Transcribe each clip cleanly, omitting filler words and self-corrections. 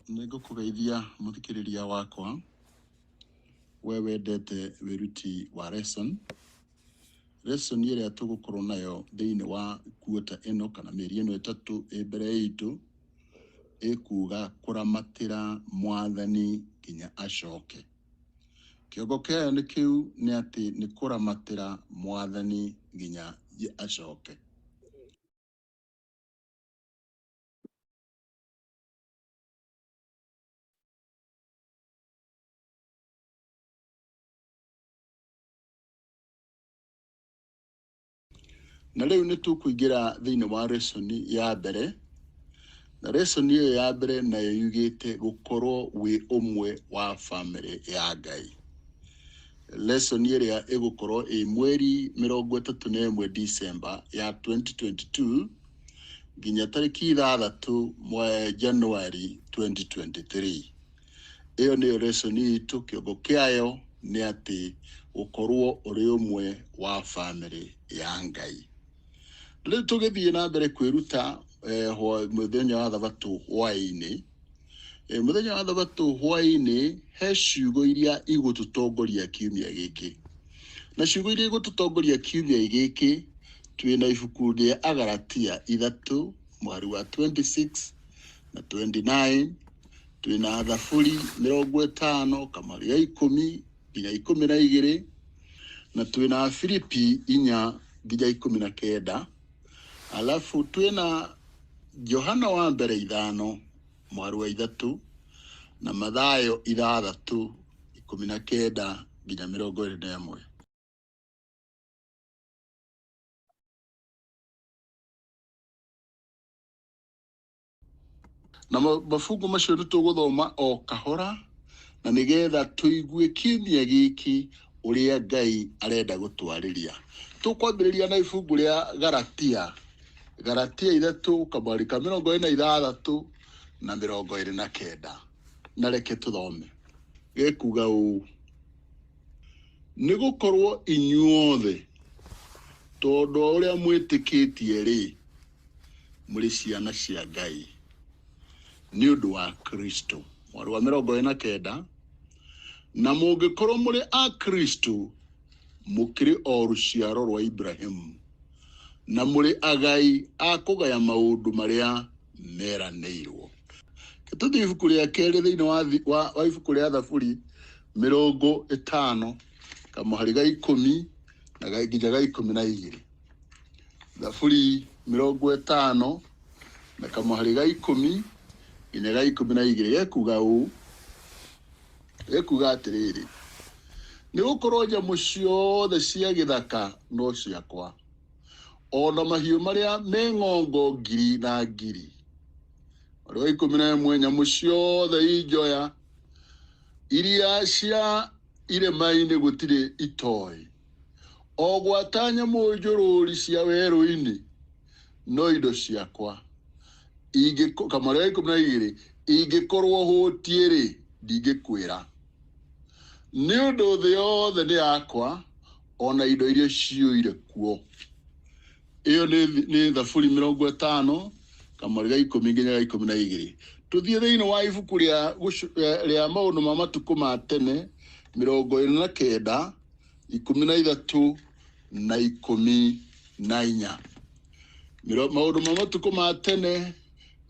Nĩngũkũgeithia mũthikĩrĩria wakwa, we wendete wĩruti wa lesson. Lesson ĩrĩa tũgũkorwo nayo thĩinĩ wa quarter ĩno kana mĩeri ĩno ĩtatũ ĩ mbere itũ ĩkuga kũramatĩra mwathani nginya acoke. Kĩongo kĩayo nĩ kĩu nĩ atĩ nĩ kũramatĩra mwathani nginya acoke. Na rĩu nĩ tũkũingĩra thĩinĩ wa lesson ya mbere, na lesson ĩyo ya mbere nayo yugĩte gũkorwo wĩ ũmwe wa bamĩrĩ ya Ngai. Lesson ĩrĩa ĩgũkorwo ĩ mweri 31 December ya 2022 nginya tarĩki 6 January 2023. Ĩyo nĩyo lesson itũ, kĩongo kĩayo nĩ atĩ gũkorwo ũrĩ ũmwe wa bamĩrĩ ya Ngai. Rĩu tũgĩthiĩ na mbere kwĩruta mũthenya wa thabatũ hwaĩ-inĩ. Mũthenya wa thabatũ hwaĩ-inĩ he ciugo iria igũtũtongoria kiumia gĩkĩ. Na ciugo iria igũtũtongoria kiumia gĩkĩ twĩna ibuku rĩa Agalatia 3 mũhari wa 26 na 29, twĩna Thaburi 50 kamũhari ga 10 nginya 12, na twĩna Filipi 4 nginya 19, alafu twĩna Johana wa mbere 5 mũhari wa 3 na Mathayo 6 19 nginya 21. Na mabungu macio nĩ tũgũthoma o kahora, na nĩgetha tũigue kiumia gĩkĩ ũrĩa Ngai arenda gũtwarĩria. Tũkwambĩrĩria na ibungu rĩa Galatia, Galatia 3 kamũhari ka 26 na 29. Na reke tũthome. Gekuga ũũ: nĩ gũkorwo inyuothe tondũ wa ũrĩa mwĩtĩkĩtie rĩ, mũrĩ ciana cia Ngai nĩ ũndũ wa Kristo. Mwaro wa 49, na mũngĩkorwo mũrĩ a Kristo, mũkĩrĩ o rũciaro rwa Ibrahimu, na mũrĩ agai a kũgaya maũndũ marĩa meranĩirwo. Tũthiĩ ibuku rĩa kerĩ thĩinĩ wa ibuku rĩa Thaburi 50 kamũhari ga 10 na nginya ga 12. Thaburi 50 na kamũhari ga 10 nginya ga 12 gekuga ũũ, gekuga atĩrĩrĩ, nĩ gũkorwo nyamũ ciothe cia gĩthaka no ciakwa, o na mahiũ marĩa me ng'ongo ngiri na ngiri. Mweri wa 11, nyamũ ciothe i njoya iria cia irĩma-inĩ gũtirĩ itoĩ, o gwata nyamũ njũrũri cia werũ-inĩ no indo ciakwa. Kamũhari ga 12, ingĩkorwo hũtiĩ-rĩ, ndingĩkwĩra, nĩ ũndũ thĩ yothe nĩ yakwa, o na indo iria ciyũire kuo. Ĩyo nĩ Thaburi 50 kamũhari ga 10 nginya ga 12. Tũthiĩ thĩinĩ wa ibuku rĩa maũndũ ma matukũ ma tene 49 13 na 14. Maũndũ ma matukũ ma tene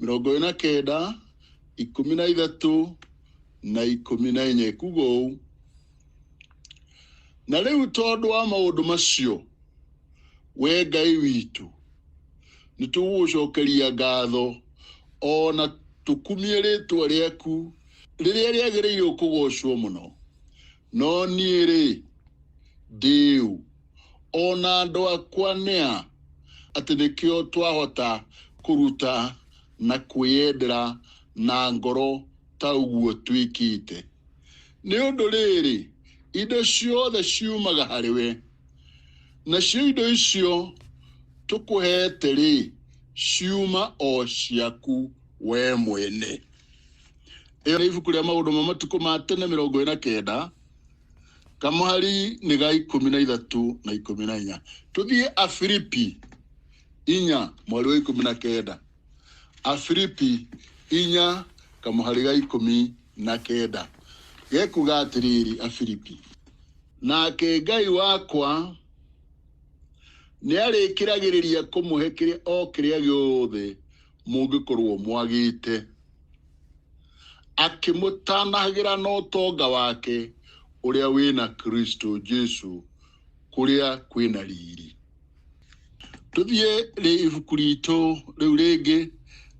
49 13 na 14 kuga ũũ: na rĩu tondũ wa maũndũ macio, we Ngai witũ, nĩ tũgũgũcokeria ngatho o na tũkumie rĩtwa rĩaku rĩrĩa rĩagĩrĩirwo kũgocwo mũno. No niĩ rĩ, ndĩũ, o na andũ akwa nĩa, atĩ nĩkĩo twahota kũruta na kwĩyendera na ngoro ta ũguo twĩkĩte. Nĩ ũndũ rĩrĩ, indo ciothe ciumaga harĩ we, nacio indo icio tũkũheete rĩ, ciuma o ciaku we mwene. Ĩyo nĩ ibuku rĩa maũndũ ma matukũ ma tene 49 kamũhari nĩ ga 13 na 14. Tũthiĩ Afilipi 4 mweri wa 19. Afilipi 4 Kamũhari ga 19 gekuga atĩrĩrĩ, Afilipi, nake Ngai wakwa nĩ arĩkĩragĩrĩria kũmũhe kĩrĩa o kĩrĩa gĩothe mũngĩkorwo mwagĩte, akĩmũtanahagĩra na ũtonga wake ũrĩa wĩna Kristo Jesu kũrĩa kwĩna riri. Tũthiĩ rĩ ibuku ritũ rĩu rĩngĩ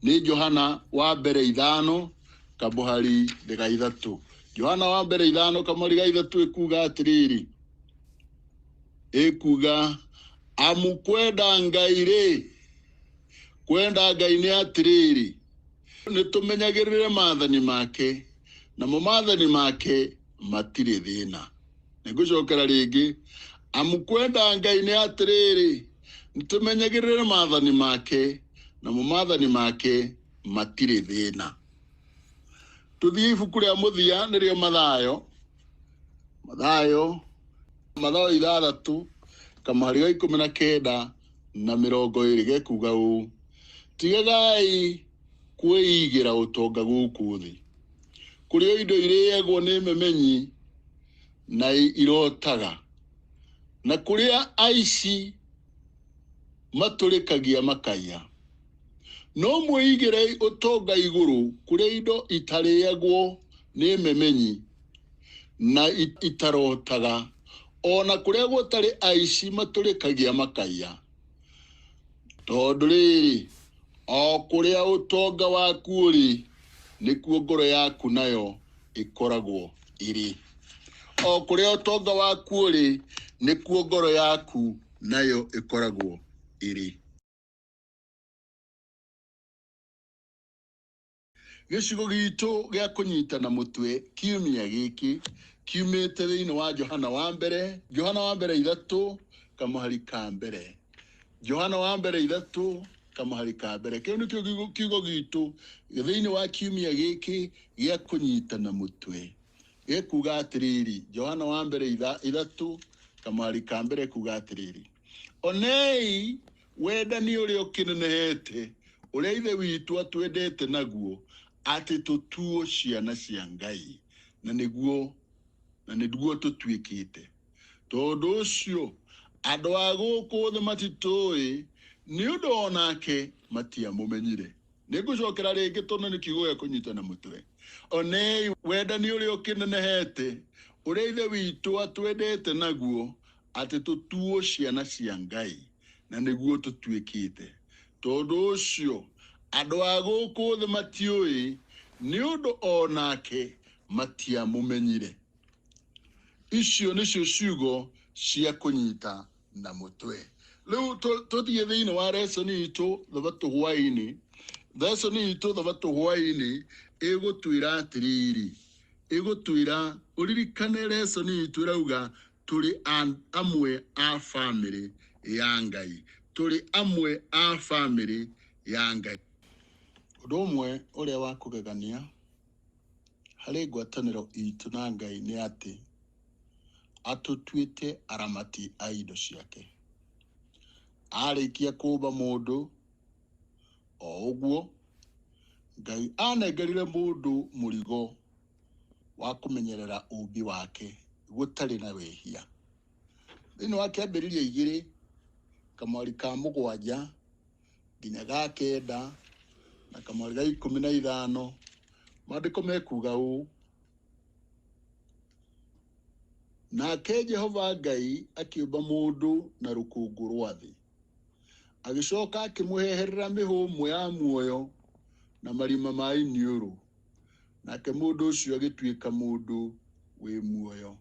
nĩ Johana wa mbere 5 kamũhari ga 3. Johana wa mbere 5 kamũhari ga 3 ĩkuga atĩrĩrĩ, ĩkuga amu kwenda Ngai rĩ, kwenda Ngai nĩ atĩrĩrĩ, nĩ tũmenyagĩrĩre maathani make, namo maathani make matirĩ thĩna. Nĩngũcokera rĩngĩ, amu kwenda Ngai nĩ atĩrĩrĩ, nĩ tũmenyagĩrĩre maathani make, namo maathani make matirĩ thĩna. Tũthiĩ ibuku rĩa mũthia nĩrĩo Mathayo. Mathayo, Mathayo 6 kamũhari ga 19 na 20 gekuga ũũ, tigagai kwĩigĩra ũtonga gũkũ thĩ, kũrĩa indo irĩagwo nĩ memenyi na irotaga, na kũrĩa aici matũrĩkagia makaiya. No mwĩigĩrei ũtonga igũrũ, kũrĩa indo itarĩagwo nĩ memenyi na itarotaga, ona kũrĩa gũtarĩ aici matũrĩkagia makaiya. Tondũ rĩrĩ, o kũrĩa ũtonga waku ũrĩ, nĩkuo ngoro yaku nayo ĩkoragwo ĩrĩ. O kũrĩa ũtonga waku ũrĩ, nĩkuo ngoro yaku nayo ĩkoragwo ĩrĩ. Gĩcigo gitũ gĩa kũnyitana mũtwe kiumia gĩkĩ kiumĩte thĩinĩ wa Johana wa mbere, Johana wa mbere 3 kamũhari ka mbere. Johana wa mbere 3 kamũhari ka mbere. Kĩu nĩkĩo kiugo gitũ thĩinĩ wa kiumia gĩkĩ gĩa kũnyitana mũtwe. Gĩkuga atĩrĩrĩ, Johana wa mbere 3 kamũhari ka mbere kuga atĩrĩrĩ, onei wendani ũrĩa ũkĩnenehete, ũrĩa Ithe witũ atwendete naguo, atĩ tũtuo ciana cia Ngai, na nĩguo tũtuĩkĩte. Tondũ ũcio andũ a gũkũ thĩ matitũĩ, nĩ ũndũ onake matiamũmenyire. Nĩngũcokera rĩngĩ tondũ nĩ kiugo gĩa kũnyitana mũtwe. Onei wendani ũrĩa ũkĩnenehete, ũrĩa Ithe witũ atwendete naguo, atĩ tũtuo ciana cia Ngai, na nĩguo tũtuĩkĩte. Tondũ ũcio andũ a gũkũ thĩ matiũĩ, nĩ ũndũ onake matiamũmenyire. Icio nĩcio ciugo cia kũnyita na mũtwe. Rĩu tũthiĩ thĩinĩ wa lesson itũ thabatũ hwaĩ-inĩ. Lesson itũ thabatũ hwaĩ-inĩ ĩgũtwĩra atĩrĩrĩ, ĩgũtwĩra ũririkane lesson itũ ĩrauga tũrĩ amwe a famĩlĩ ya Ngai. Tũrĩ amwe a famĩlĩ ya Ngai. Ũndũ ũmwe ũrĩa wa kũgegania harĩ ngwatanĩro itũ na Ngai nĩ atĩ atũtuĩte aramati a indo ciake. Arĩkia kũũmba mũndũ, o ũguo Ngai anengerire mũndũ mũrigo wa kũmenyerera ũũmbi wake gũtarĩ na wĩhia. Thĩinĩ wa kĩambĩrĩria 2 kamwari ka 7 nginya ga 9 na kamwari ga 15 maandĩko mekuga ũũ, nake Jehova Ngai akĩũmba mũndũ na rũkũngũ rwa thĩ, agĩcoka akĩmũheherera mĩhũmũ ya muoyo na marima ma iniũrũ, nake mũndũ ũcio agĩtuĩka mũndũ wĩ muoyo.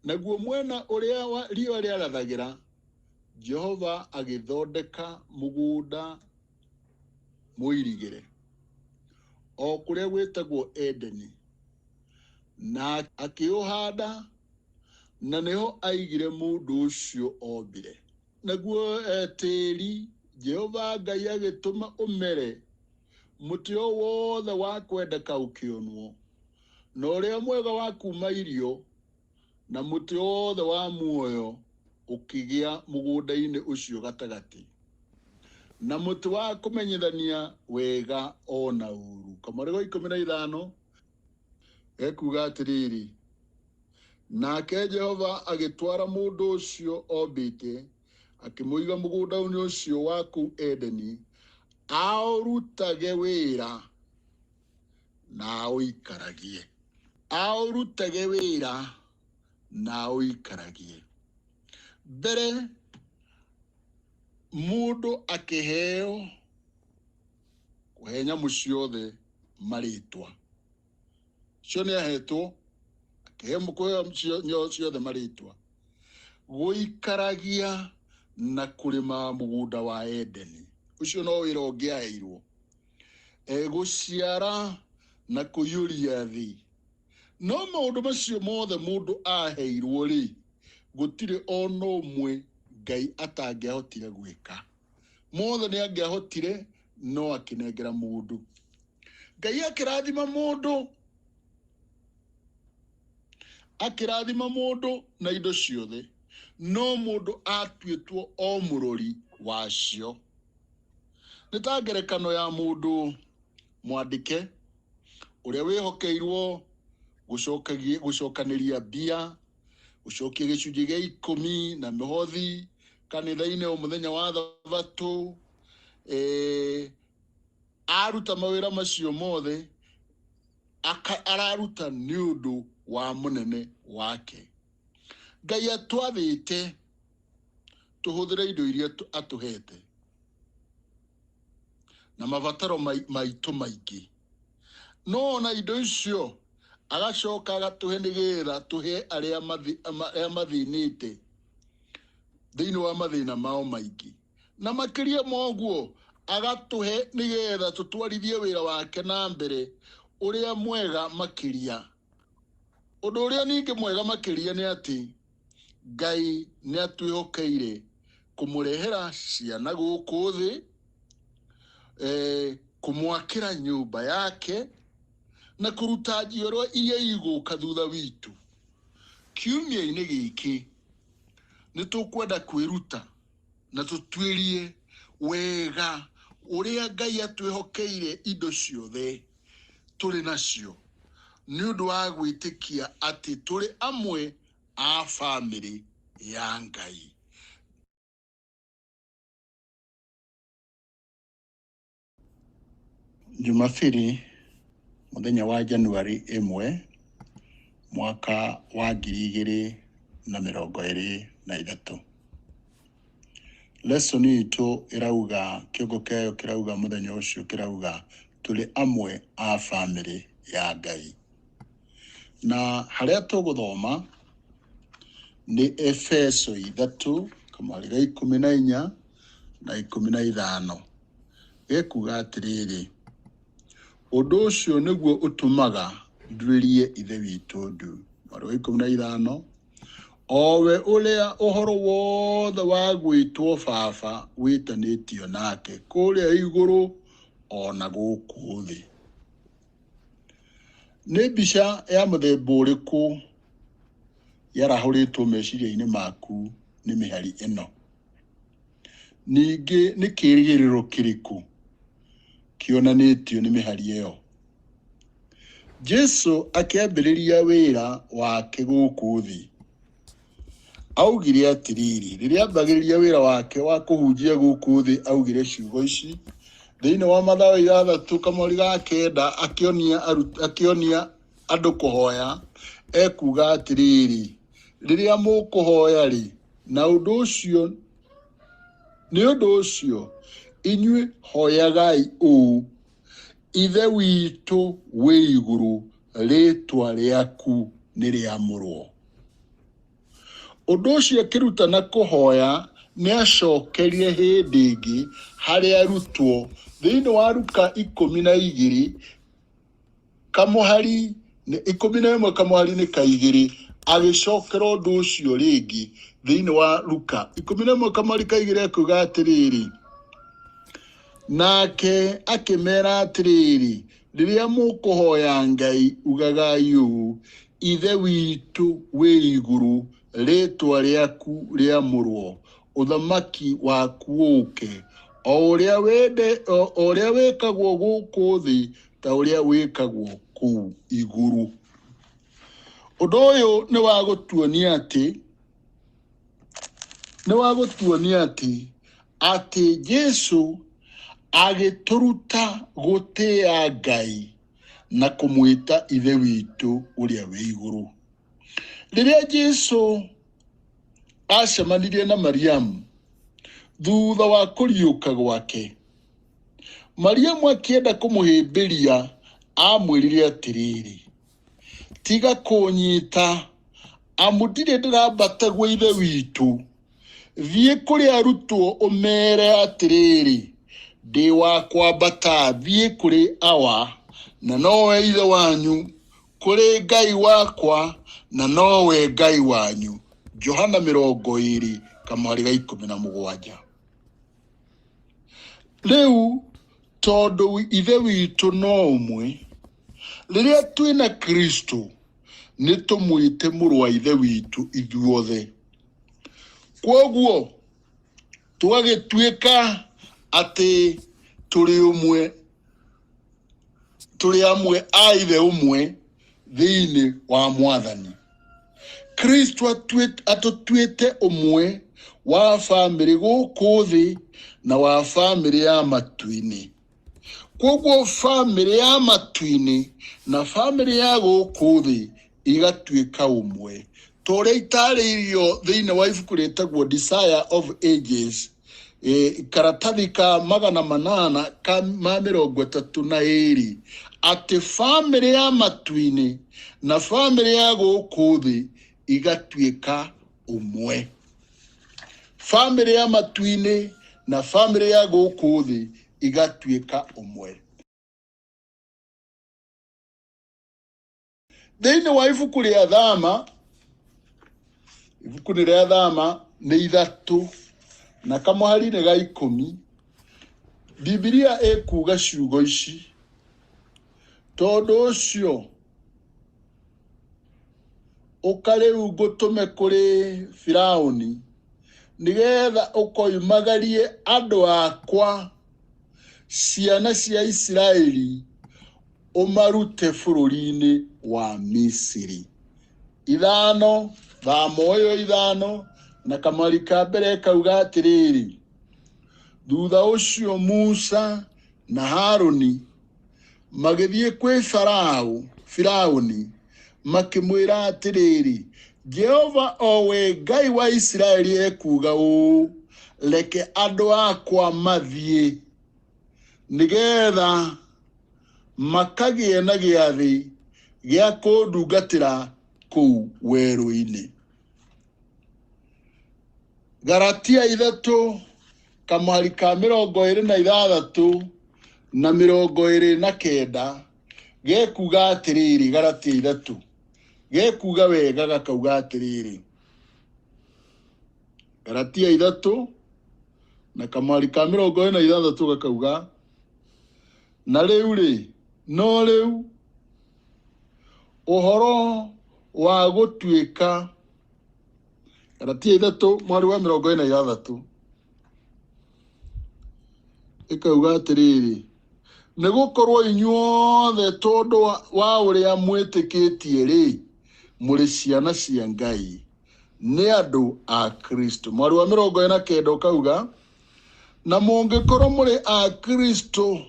Naguo mwena ũrĩa riũa rĩarathagĩra, Jehova agĩthondeka mũgũnda mũirigĩre, o kũrĩa gwĩtagwo Edeni, na akĩũhanda, na nĩho aigire mũndũ ũcio ombire. Naguo tĩĩri Jehova Ngai agĩtũma ũmere mũtĩ o wothe wa kwendeka ũkĩonwo, na ũrĩa mwega wa kuuma irio, na mũtĩ wothe wa muoyo ũkĩgĩa mũgũnda-inĩ ũcio gatagatĩ. Na mũtĩ wa kũmenyithania wega ona ũũru. Kamũhari ga 15 gekuga atĩrĩrĩ, nake Jehova agĩtwara mũndũ ũcio ombĩte, akĩmũiga mũgũnda-inĩ ũcio wa kũu Edeni, aũrutage wĩra na aũikaragie. Aũrutage wĩra na aũikaragie. Mbere mũndũ akĩheo kũhe nyamũ ciothe marĩtwa, cio nĩ ahetwo, akĩhe kũhe ciothe marĩtwa, gũikaragia na kũrĩma mũgũnda wa Edeni. Ũcio no wĩra ũngĩ aheirwo, gũciara na kũiyũria thĩ. No maũndũ macio mothe mũndũ aheirwo rĩ, gũtirĩ ona ũmwe Ngai atangĩahotire gwĩka. Mothe nĩ angĩahotire, no akĩnengera mũndũ. Ngai akĩrathima mũndũ, akĩrathima mũndũ na indo ciothe, no mũndũ atuĩtwo o mũrori wacio. Nĩ ta ngerekano ya mũndũ mwandĩke ũrĩa wĩhokeirwo gũcokanĩria mbia, gũcokia gĩcunjĩ gĩa 10 na mĩhothi kanitha-inĩ o mũthenya wa thabatũ. Aruta mawĩra macio mothe, araruta nĩ ũndũ wa mũnene wake. Ngai atwathĩte tũhũthĩre indo iria atũhete na mabataro maitũ maingĩ, no ona indo icio agacoka agatũhe nĩgetha tũhe arĩa mathĩnĩte thĩinĩ wa mathĩna mao maingĩ. Na makĩria ma ũguo agatũhe nĩgetha tũtwarithie wĩra wake na mbere ũrĩa mwega makĩria. Ũndũ ũrĩa ningĩ mwega makĩria nĩ atĩ Ngai nĩ atwĩhokeire kũmũrehera ciana gũkũ thĩ, kũmwakĩra nyũmba yake, na kũruta njiarwa iria igũka thutha witũ. Kiumia-inĩ gĩkĩ nĩ tũkwenda kwĩruta na tũtuĩrie wega ũrĩa Ngai atwĩhokeire indo ciothe tũrĩ nacio, nĩ ũndũ wa gwĩtĩkia atĩ tũrĩ amwe a bamĩrĩ ya Ngai. Jumapili mũthenya wa Januari 1 mwaka wa 2023. Lesson itũ ĩrauga, kĩongo kĩayo kĩrauga mũthenya ũcio kĩrauga tũrĩ amwe a bamĩrĩ ya Ngai. Na harĩa tũgũthoma nĩ Efeso 3 kamũhari ga 14 na 15. Gekuga atĩrĩrĩ, ũndũ ũcio nĩguo ũtũmaga nduĩrie Ithe witũ ndu. Mũhari wa 15, owe ũrĩa ũhoro wothe wa gwĩtwo baba wĩtanĩtio nake kũrĩa igũrũ ona gũkũ thĩ. Nĩ mbica ya mũthemba ũrĩkũ yarahũrĩtwo meciria-inĩ maku nĩ mĩhari ĩno? Ningĩ nĩ kĩĩrĩgĩrĩro kĩrĩkũ kĩonanĩtio nĩ mĩhari ĩyo? Jesu akĩambĩrĩria wĩra wake gũkũ thĩ, augire atĩrĩrĩ, rĩrĩa ambagĩrĩria wĩra wake wa kũhunjia gũkũ thĩ, augire ciugo ici thĩinĩ wa Mathayo 6 kamũhari ga 9, akĩonia andũ kũhoya, ekuga atĩrĩrĩ, rĩrĩa mũkũhoya rĩ, na ũndũ ũcio nĩ ũndũ ũcio inyuĩ hoyagai ũũ, Ithe witũ wĩ igũrũ, rĩĩtwa rĩaku nĩ rĩamũrwo. Ũndũ ũcio akĩrutana kũhoya nĩ acokerire hĩndĩ ĩngĩ harĩ arutwo thĩinĩ wa Luka 12 kamũhari 11 kamũhari nĩ ka 2, agĩcokera ũndũ ũcio rĩngĩ thĩinĩ wa Luka 11 kamũhari ka 2, akiuga atĩrĩrĩ, nake akĩmera atĩrĩrĩ, rĩrĩa mũkũhoya Ngai ugagai ũũ, Ithe witũ wĩ igũrũ, rĩĩtwa rĩaku rĩamũrwo, ũthamaki waku ũũke, O ũrĩa wende o ũrĩa wĩkagwo gũkũ thĩ ta ũrĩa wĩkagwo kũu igũrũ. Ũndũ ũyũ nĩ wa gũtuonia atĩ nĩ wa gũtuonia atĩ atĩ Jesu agĩtũruta gũtĩa Ngai na kũmwĩta Ithe witũ ũrĩa wĩ igũrũ. Rĩrĩa Jesu acemanirie na Mariamu thutha wa kũriũka gwake, Mariamu akĩenda kũmũhĩmbĩria amwĩrire atĩrĩrĩ, tiga kũnyita, amu ndirĩ ndĩrambata gwa Ithe witũ. Thiĩ kũrĩ arutwo ũmeere atĩrĩrĩ, ndĩ wa kwambata thiĩ kũrĩ Awa, na nowe Ithe wanyu, kũrĩ Ngai wakwa, na nowe Ngai wanyu. Johana 20 kamũhari ga 17. Rĩu tondũ Ithe witũ no ũmwe, rĩrĩa twĩna Kristo nĩ tũmwĩte mũrũ wa Ithe witũ ithuothe. Kwoguo tũgagĩtuĩka atĩ tũrĩ ũmwe, tũrĩ amwe a Ithe ũmwe thĩinĩ wa Mwathani. Kristo atũtuĩte ũmwe wa bamĩrĩ gũkũ thĩ na wa bamĩrĩ ya matu-inĩ. Kwoguo bamĩrĩ ya matu-inĩ na bamĩrĩ ya gũkũ thĩ igatuĩka ũmwe. Ta ũrĩa itarĩirio thĩinĩ wa ibuku rĩtagwo Desire of Ages, karatathi ka 832, atĩ bamĩrĩ ya matu-inĩ na bamĩrĩ ya gũkũ thĩ igatuĩka ũmwe. Bamĩrĩ ya matu-inĩ na bamĩrĩ ya gũkũ thĩ igatuĩka ũmwe. Thĩinĩ wa ibuku rĩa Thama, ibuku nĩ rĩa Thama nĩ 3 na kamũhari nĩ ga 10, Bibilia ĩkuga ciugo ici, tondũ ũcio ũka rĩu ngũtũme kũrĩ Firaũni, nĩgetha ũkoimagarie andũ akwa ciana cia Isiraeli ũmarute bũrũri-inĩ wa Misiri. 5, Thama ũyũ 5 na kamũhari ka mbere kauga atĩrĩrĩ, thutha ũcio Musa na Haruni magĩthiĩ kwĩ Farao, Firaũni, makĩmwĩra atĩrĩrĩ, Jehova o we Ngai wa Isiraeli ekuuga ũũ, reke andũ akwa mathiĩ, nĩgetha makagĩe na gĩathĩ gĩa kũndungatĩra kũu werũ-inĩ. Galatia 3 kamũhari ka 26 na 29 gekuga atĩrĩrĩ, Galatia 3 gekuga wega gakauga atĩrĩrĩ, Galatia 3 na kamũhari ka 26 gakauga, na rĩu rĩ, no rĩu ũhoro wa gũtuĩka, Galatia 3 mweri wa 26 ĩkauga atĩrĩrĩ, nĩ gũkorwo inyuothe tondũ wa ũrĩa mwĩtĩkĩtie rĩ, mũrĩ ciana cia Ngai nĩ andũ a Kristo. Mweri wa 49 ũkauga, na mũngĩkorwo mũrĩ a Kristo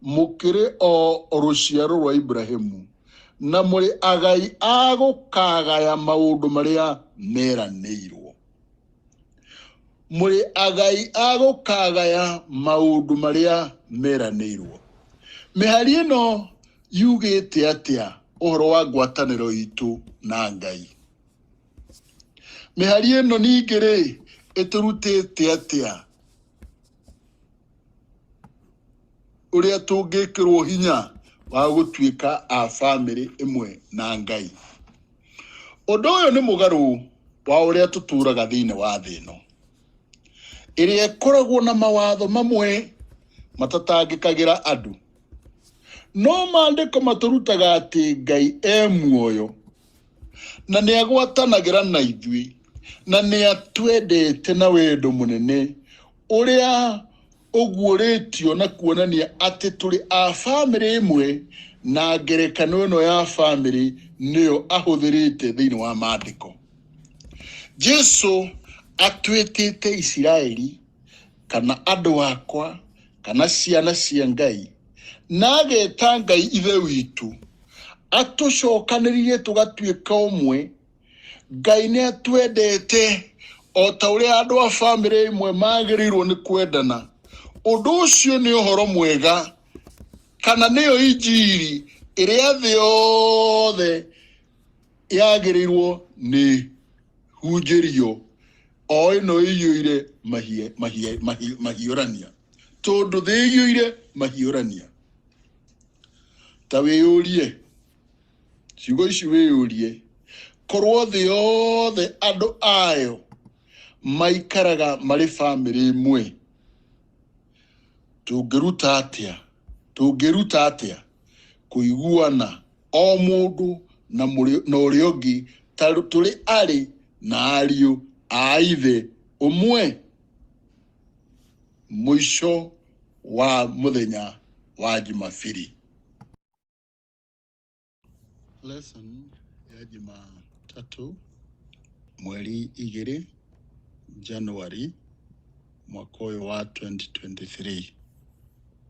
mũkĩrĩ o rũciaro rwa Ibrahimu na mũrĩ agai a gũkagaya maũndũ marĩa meranĩirwo. Mũrĩ agai a gũkagaya maũndũ marĩa meranĩirwo. Mĩhari ĩno yugĩte atĩa ũhoro wa ngwatanĩro itũ na Ngai? Mĩhari ĩno ningĩ rĩ, ĩtũrutĩte atĩa ũrĩa tũngĩkĩrwo hinya wa gũtuĩka a bamĩrĩ ĩmwe na Ngai? Ũndũ ũyũ nĩ mũgarũ wa ũrĩa tũtũraga thĩinĩ wa thĩ ĩno, ĩrĩa ĩkoragwo na mawatho mamwe matatangĩkagĩra andũ. No maandĩko matũrutaga atĩ Ngai e muoyo na nĩ agwatanagĩra na ithuĩ na nĩ atwendete na wendo mũnene ũrĩa Ũguũrĩtio na kuonania atĩ tũrĩ a bamĩrĩ ĩmwe na ngerekano ĩno ya bamĩrĩ nĩyo ahũthĩrĩte thĩinĩ wa maandĩko. Jesu atwĩtĩte Isiraeli kana andũ akwa kana ciana cia Ngai na ageta Ngai ithe witũ. Atũcokanĩrĩrie tũgatuĩka ũmwe. Ngai nĩ atwendete o ta ũrĩa andũ a bamĩrĩ ĩmwe magĩrĩirwo nĩ kwendana. Ũndũ ũcio nĩ ũhoro mwega kana nĩyo injiri ĩrĩa thĩ yothe yagĩrĩirwo nĩ hunjĩrio o ĩno ĩiyũire mahiũrania, tondũ thĩ ĩiyũire mahiũrania. Ta wĩyũrie ciugo ici, wĩyũrie korwo thĩ yothe andũ ayo maikaraga marĩ bamĩrĩ ĩmwe, tũngĩruta atĩa? Tũngĩruta atĩa kũiguana o mũndũ na ũrĩa ũngĩ ta tũrĩ arĩ na ariũ a ithe ũmwe? Mũico wa mũthenya wa Jumapili. Lesson ya Jumatatu mweri 2 January mwaka ũyũ wa 2023.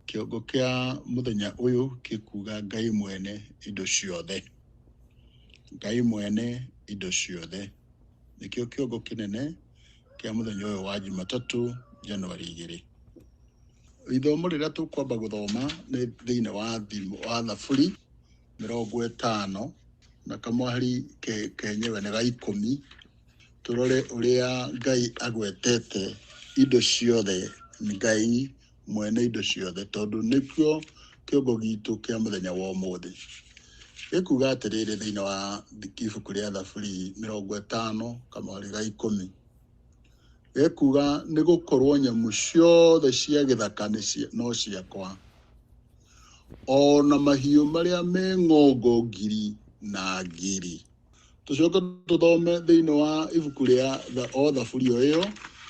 Kĩongo kĩa mũthenya ũyũ gĩkuga Ngai mwene indo ciothe. Ngai mwene indo ciothe nĩkĩo kĩongo kĩnene kĩa mũthenya ũyũ wa Jumatatu January 2. Ithomo rĩrĩa tũkwamba gũthoma nĩ thĩinĩ wa thimo wa Thaburi 50 na kamwahari kenyewe nĩ ga 10, tũrore ũrĩa Ngai agwetete indo ciothe, Ngai mwene indo ciothe, tondũ nĩkĩo kĩongo gitũ kĩa mũthenya wa ũmũthĩ. Gĩkuga atĩrĩrĩ thĩinĩ wa ibuku rĩa Thaburi 50 kamwahari ga 10, gĩkuga nĩ gũkorwo nyamũ ciothe cia gĩthaka no ciakwa, o na mahiũ marĩa me ng'ongo ngiri na ngiri. Tũcoke tũthome thĩinĩ wa ibuku rĩa o Thaburi o ĩyo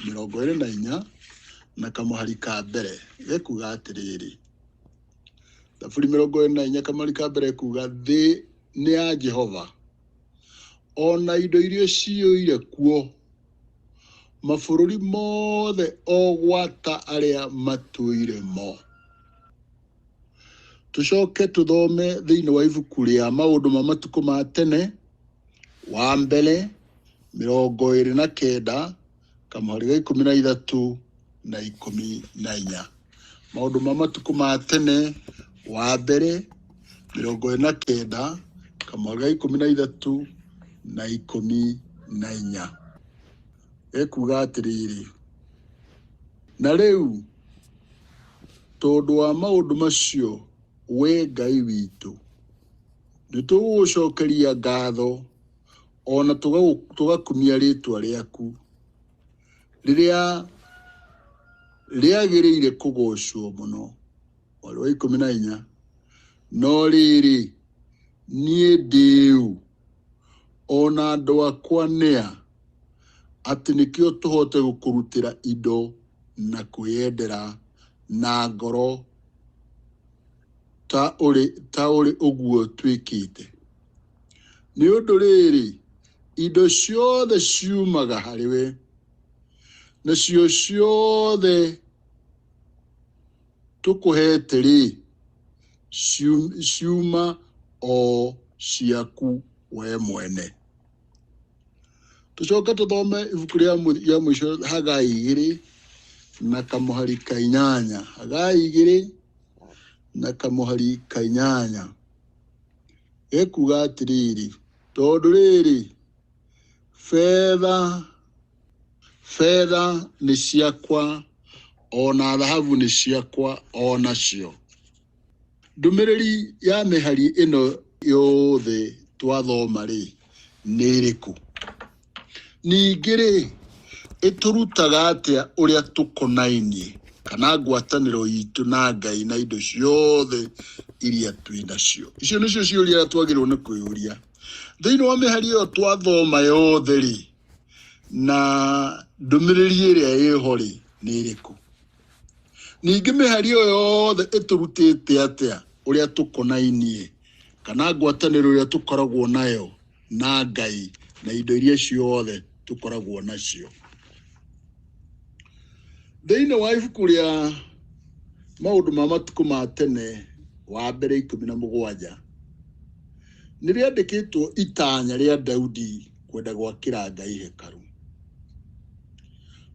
24 na kamũhari ka mbere, gĩkuga atĩrĩrĩ, Thaburi 24 kamũhari ka mbere kuga thĩ nĩ ya Jehova o na indo iria ciyũire kuo, mabũrũri mothe o gwata arĩa matũire mo. Tũcoke tũthome thĩinĩ wa ibuku rĩa Maũndũ ma Matukũ ma Tene wa mbere 29 kamũhari ga 13 na 14. Maũndũ ma Matukũ ma Tene wa mbere 29 kamũhari ga 13 na 14 ekuga atĩrĩrĩ, na rĩu tondũ wa maũndũ macio we Ngai witũ nĩ tũgũgũcokeria ngatho o na tũgakumia rĩtwa rĩaku rĩrĩa rĩagĩrĩire kũgocwo mũno. Mweri wa 14, no rĩrĩ, niĩ ndĩũ o na andũ akwa nĩa, atĩ nĩkĩo tũhote gũkũrutĩra indo na kwĩyendera na ngoro ta ũrĩ ũguo twĩkĩte. Nĩ ũndũ rĩrĩ, indo ciothe ciumaga harĩ we, nacio ciothe tũkũhete-rĩ, ciuma o ciaku we mwene. Tũcoke tũthome ibuku rĩa mũico Hagai 2 na kamũhari ka 8. Hagai 2 na kamũhari ka 8 gekuga atĩrĩrĩ, tondũ rĩrĩ, betha nĩ ciakwa o na thahabu nĩ ciakwa o nacio. Ndũmĩrĩri ya mĩhari ĩno yothe twathoma rĩ nĩ ĩrĩkũ? Ningĩ rĩ, ĩtũrutaga atĩa ũrĩa tũkonainie kana ngwatanĩro itũ na Ngai na indo ciothe iria twĩ nacio? Icio nĩcio ciũria iria twagĩrĩirwo nĩ kwĩyũria. Thĩinĩ wa mĩhari ĩyo twathoma yothe rĩ, na ndũmĩrĩri ĩrĩa ĩho rĩ nĩ ĩrĩkũ? Ningĩ mĩhari ĩyo yothe ĩtũrutĩte atĩa ũrĩa tũkonainie kana ngwatanĩro ĩrĩa tũkoragwo nayo na Ngai na indo iria ciothe tũkoragwo nacio. Thĩinĩ wa ibuku rĩa maũndũ ma matukũ ma tene wa mbere 17 nĩ rĩandĩkĩtwo itanya rĩa Daudi kwenda gwakĩra Ngai hekarũ.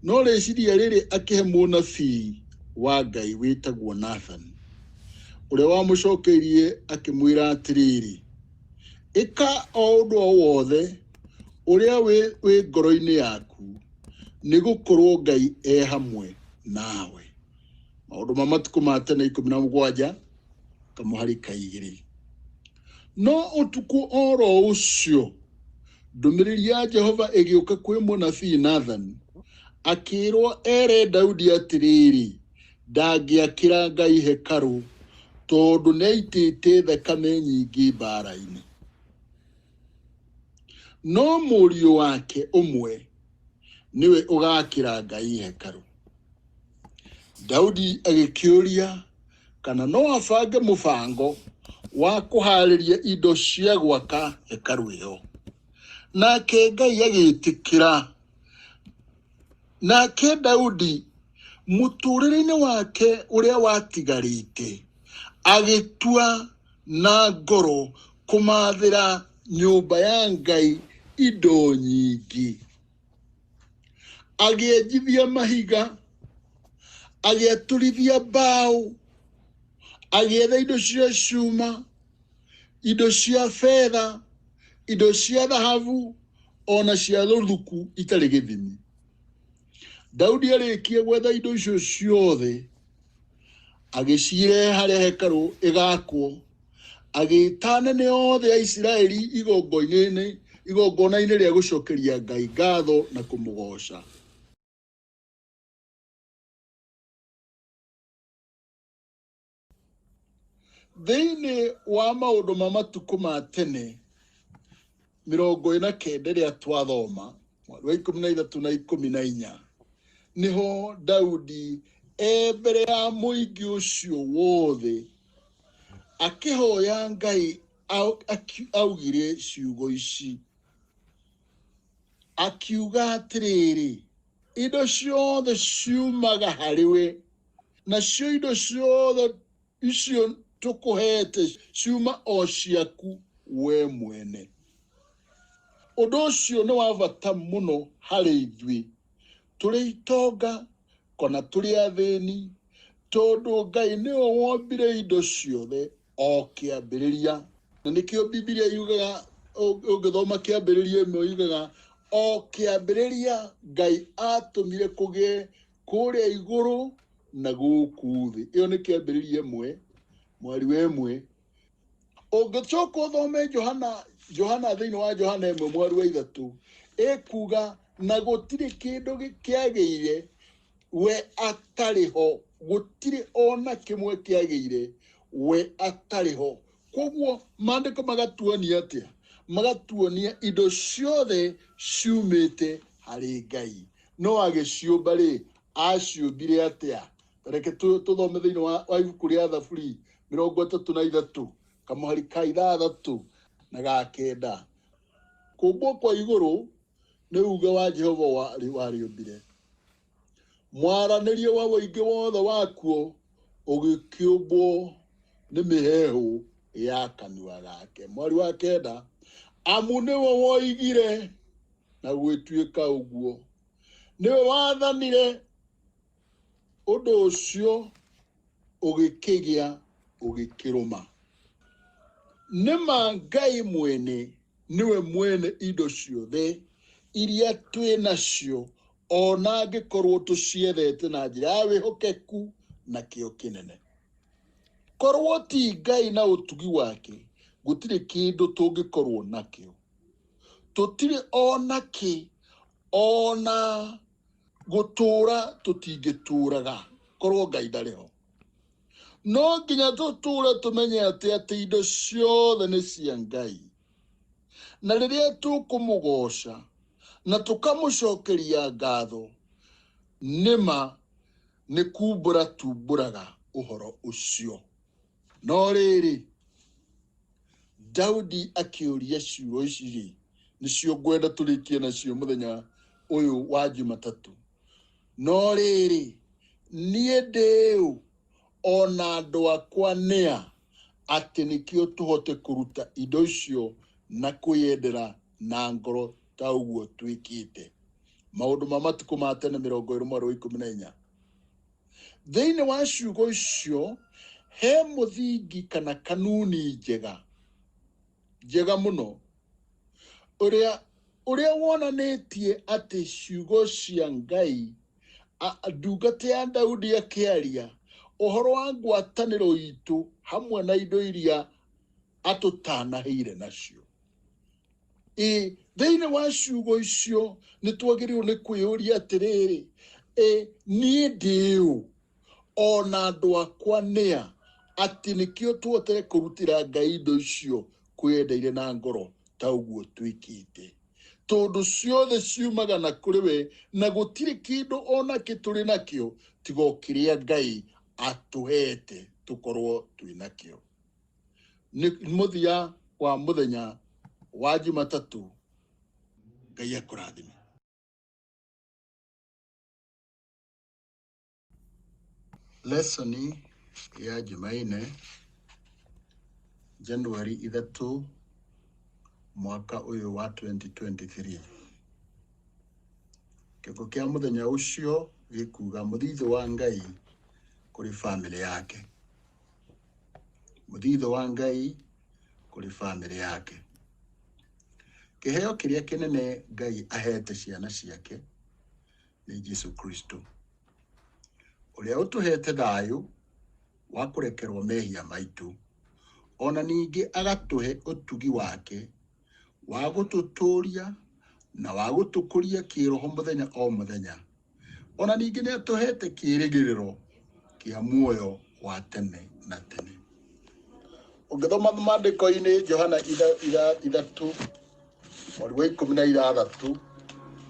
No rĩciria rĩrĩ akĩhe mũnabii wa Ngai wĩtagwo Nathan, ũrĩa wamũcokeirie akĩmwĩra atĩrĩrĩ, ĩka o ũndũ o wothe ũrĩa wĩ ngoro-inĩ yaku, nĩ gũkorwo Ngai e hamwe nawe. Maũndũ ma matukũ ma tene 17 kamũhari ka 2. No ũtukũ oro ũcio ndũmĩrĩri ya Jehova ĩgĩũka kwĩ mũnabii Nathan, akĩĩrwo ere Daudi atĩrĩrĩ, ndangĩakĩra Ngai hekarũ tondũ nĩaitĩte thakame nyingĩ mbaara-inĩ. No mũriũ wake ũmwe nĩwe ũgakĩra Ngai hekarũ. Daudi agĩkĩũria kana no abange mũbango wa kũharĩria indo cia gwaka hekarũ ĩyo. Nake Ngai agĩtĩkĩra. Nake Daudi mũtũũrĩre-inĩ wake ũrĩa watigarĩte agĩtua na ngoro kũmathĩra nyũmba ya Ngai indo nyingĩ. Agĩenjithia mahiga, agĩatũrithia mbaũ, agĩetha indo cia cuma, indo cia betha, indo cia thahabu, ona cia rũthuku itarĩ gĩthimi. Daudi arĩkia gwetha indo icio ciothe, agĩcirehe harĩa hekarũ ĩgakwo, agĩĩta anene othe a Isiraeli igongona-inĩ rĩa gũcokeria Ngai ngatho na kũmũgooca. Thĩinĩ wa maũndũ ma matukũ ma tene 49 rĩa twathoma mweri wa 13 na 14 niho Daudi e mbere ya mũingĩ ũcio wothe akĩhoya Ngai augire ciugo ici, akiuga atĩrĩrĩ, indo ciothe ciumaga harĩ we, nacio indo ciothe icio tũkũhete ciuma o ciaku we mwene. Ũndũ ũcio nĩ wa bata mũno harĩ ithuĩ, tũrĩ itonga kana tũrĩ athĩni, tondũ Ngai nĩwe wombire indo ciothe o kĩambĩrĩria. Na nĩkĩo Bibilia yugaga, ũngĩthoma kĩambĩrĩria ĩmwe yugaga, o kĩambĩrĩria Ngai atũmire kũgĩe kũrĩa igũrũ na gũkũ thĩ. Ĩyo nĩ kĩambĩrĩria ĩmwe, mwari wa ĩmwe. Ũngĩcoka ũthome Johana thĩinĩ wa Johana ĩmwe mwari wa 3, ĩkuga na gũtirĩ kĩndũ kĩagĩire we atarĩ ho, gũtirĩ ona kĩmwe kĩagĩire we atarĩ ho. Koguo maandĩko magatuonia atĩa? Magatuonia indo ciothe ciumĩte harĩ Ngai. No agĩciũmba rĩ, aciũmbire atĩa? Reke tũthome thĩinĩ wa ibuku rĩa Thaburi 33 kamũhari ka 6 na ga 9. Kũũmbwo kwa igũrũ nĩ uuge wa Jehova warĩũmbire. Mwaranĩrie wa ũingĩ wothe wakuo ũgĩkĩũmbwo nĩ mĩheehũ ya kanua gake. Mwari wa 9, amu nĩwe woigire na gũgĩtuĩka ũguo, nĩwe wathanire ũndũ ũcio ũgĩkĩgĩa ũgĩkĩrũma. Nĩ ma Ngai mwene nĩwe mwene indo ciothe iria twĩ nacio, ona angĩkorwo tũciethete na njĩra ya wĩhokeku na kĩyo kĩnene. Korwo ti Ngai na ũtugi wake, gũtirĩ kĩndũ tũngĩkorwo nakĩo. Tũtirĩ ona kĩ, ona gũtũũra tũtingĩtũũraga korwo Ngai ndarĩ ho. No nginya tũtũũre tũmenye atĩ indo ciothe nĩ cia Ngai, na rĩrĩa tũkũmũgooca na tũkamũcokeria ngatho, nĩ ma Nĩ kumbũra tumbũraga ũhoro ũcio. No rĩrĩ, Daudi akĩũria ciugo ici rĩ, nĩcio ngwenda tũrĩkie nacio mũthenya ũyũ wa Jumatatũ. No rĩrĩ, niĩ ndĩũ ona andũ akwa nĩa, atĩ nĩkĩo tũhote kũruta indo icio na kwĩyendera na ngoro ta ũguo twĩkĩte. Maũndũ ma matukũ ma tene 24. Thĩinĩ wa ciugo icio he mũthingi kana kanuni njega njega mũno ũrĩa ũrĩa wonanĩtie atĩ ciugo cia Ngai, ndungata ya Daudi akĩaria ũhoro wa ngwatanĩro itũ hamwe na indo iria atũtanahĩire nacio. Ĩ thĩinĩ wa ciugo icio nĩ twagĩrĩirwo nĩ kwĩyũria atĩrĩrĩ, ĩ niĩ ndĩũ ona andũ akwa nĩa, atĩ nĩkĩo tũhote kũrutĩra Ngai indo icio kwĩyendeire na ngoro ta ũguo twĩkĩte, tondũ ciothe ciumaga na kũrĩ we, na gũtirĩ kĩndũ onakĩ tũrĩ nakĩo tiga o kĩrĩa Ngai atũhete tũkorwo twĩ nakĩo. Nĩ mũthia wa mũthenya wa Jumatatũ. Ngai akũrathime. Lesoni ya Jumaine, Januari 3, mwaka ũyũ wa 2023. Kĩongo kĩa mũthenya ũcio gĩkuga mũthithũ wa Ngai kũrĩ bamĩrĩ yake. Mũthithũ wa Ngai kũrĩ bamĩrĩ yake. Kĩheo kĩrĩa kĩnene Ngai ahete ciana ciake nĩ Jesu Kristo, ũrĩa ũtũhete thayũ wa kũrekerwo mehia maitũ, ona ningĩ agatũhe ũtugi wake wa gũtũtũria na wa gũtũkũria kĩroho mũthenya o mũthenya. Ona ningĩ nĩ atũhete kĩĩrĩgĩrĩro kĩa muoyo wa tene na tene. Ũngĩthoma maandĩko-inĩ Johana 3:16,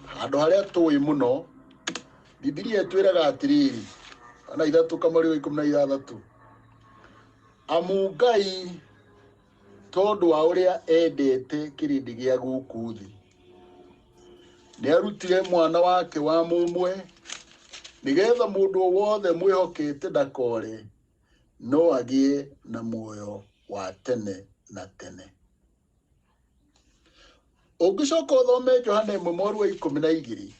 handũ harĩa tũĩ mũno, Bibilia ĩtwĩraga atĩrĩrĩ, Johana 3:16, amu Ngai tondũ wa ũrĩa endete kĩrĩndĩ gĩa gũkũ thĩ, nĩ arutire mwana wake wa mũmwe, nĩgetha mũndũ o wothe mwĩhokete ndakore, no agĩe na muoyo wa tene na tene. Ũngĩcoka ũthome Johana 1:12,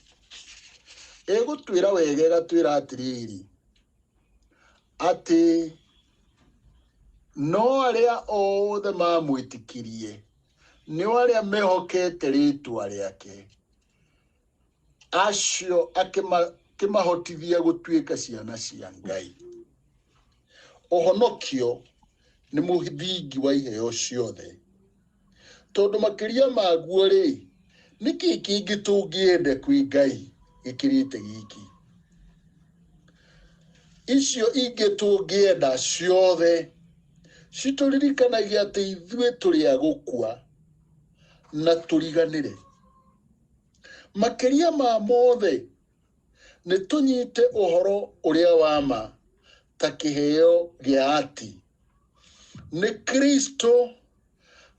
ĩgũtwĩra wega, ĩgatwĩra atĩrĩrĩ, atĩ no arĩa othe mamwĩtĩkirie, nĩo arĩa mehokete rĩĩtwa rĩake, acio akĩmahotithia gũtuĩka ciana cia Ngai. Ũhonokio nĩ mũthingi wa iheo ciothe, tondũ makĩria maguo rĩ, nĩkĩ kĩngĩ tũngĩenda kwĩ Ngai gĩkĩrĩte gĩkĩ? Icio ingĩ tũngĩenda ciothe citũririkanagia atĩ ithuĩ tũrĩ a gũkua na tũriganĩre. Makĩria ma mothe, nĩ tũnyite ũhoro ũrĩa wa ma ta kĩheo gĩa atĩ nĩ Kristo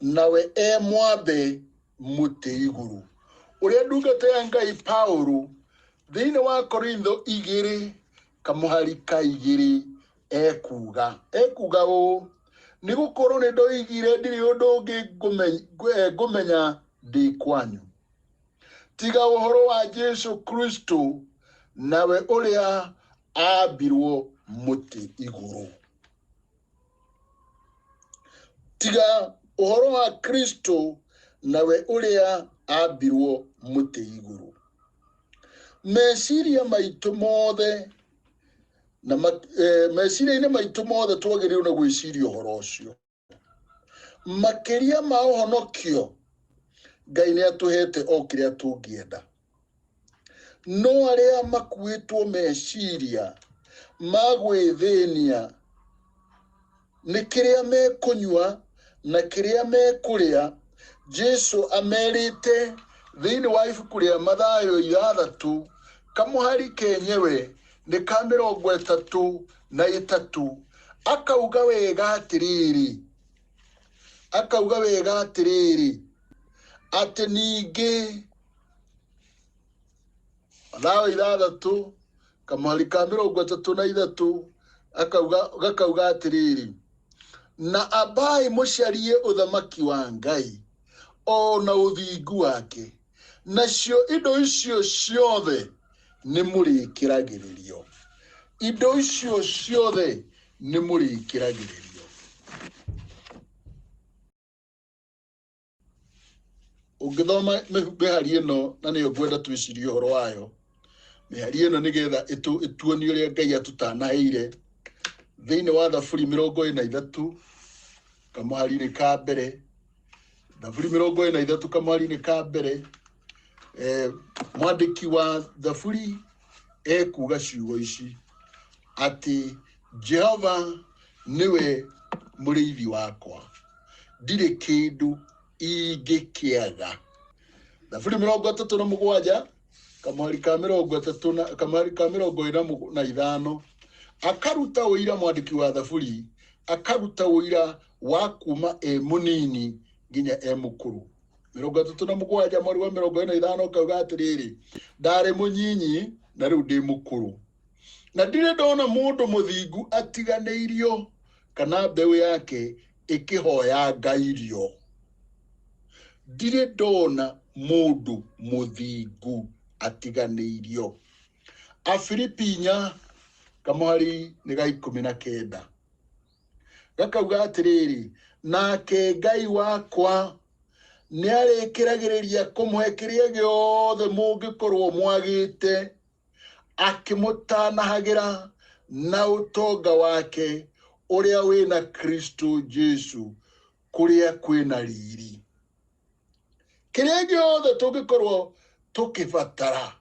nawe e mwambe mũtĩ igũrũ. Ũrĩa ndungata ya Ngai Paulo thĩinĩ wa Korintho 2:2 ekuga, ekuga ũũ, nĩ gũkorwo nĩ ndoigire ndirĩ ũndũ ũngĩ ngũmenya ndĩ kwanyu tiga ũhoro wa Jesu Kristo nawe ũrĩa ambirwo mũtĩ igũrũ. Tiga ũhoro wa Kristo nawe ũrĩa ambirwo mũtĩ igũrũ. Meciria maitũ mothe na meciria-inĩ maitũ mothe twagĩrĩirwo nĩ gwĩciria ũhoro ũcio. Makĩria ma ũhonokio, Ngai nĩ atũhete o kĩrĩa tũngĩenda. No arĩa makuĩtwo meciria ma gwĩthĩnia nĩ kĩrĩa mekũnyua na kĩrĩa mekũrĩa, Jesu amerite thĩinĩ wa ibuku rĩa Mathayo 6 kamũhari kenyewe Nĩ ka 33, akauga wega atĩrĩrĩ, akauga wega atĩrĩrĩ, atĩ ningĩ Mathayo 6 kamũhari ka 33 akauga, gakauga atĩrĩrĩ, na ambai mũcarie ũthamaki wa Ngai o na ũthingu wake, nacio indo icio ciothe nĩ mũrĩkĩragĩrĩrio. Indo icio ciothe nĩ mũrĩkĩragĩrĩrio. Ũngĩthoma mĩhari ĩno, na nĩyo ngwenda twĩcirie ũhoro wayo, mĩhari ĩno nĩgetha ĩtuonie ũrĩa Ngai atũtanaheire. Thĩinĩ wa Thaburi 43 kamũhari-inĩ ka mbere, Thaburi 43 kamũhari-inĩ ka mbere, mwandĩki wa Thaburi ekuga ciugo ici atĩ Jehova nĩwe mũrĩithi wakwa, ndirĩ kĩndũ ingĩkĩaga. Thaburi 37 kamũhari ka 30 na kamũhari ka 45, akaruta ũira, mwandĩki wa Thaburi akaruta ũira wa kuma e mũnini nginya e mũkũrũ. 37 mweri wa 45 akauga atĩrĩrĩ, ndarĩ mũnyinyi na rĩu ndĩ mũkũrũ, na ndirĩ ndona mũndũ mũthingu atiganĩirio kana mbeũ yake ĩkĩhoya Ngai irio. Ndirĩ ndona mũndũ mũthingu atiganĩirio. Afilipi 4 kamũhari nĩ ga 19 gakauga atĩrĩrĩ, nake Ngai wakwa nĩ arĩkĩragĩrĩria kũmũhe kĩrĩa gĩothe mũngĩkorwo mwagĩte, akĩmũtanahagĩra na ũtonga wake ũrĩa wĩna Kristo Jesu kũrĩa kwĩna riri. Kĩrĩa gĩothe tũngĩkorwo tũkĩbatara,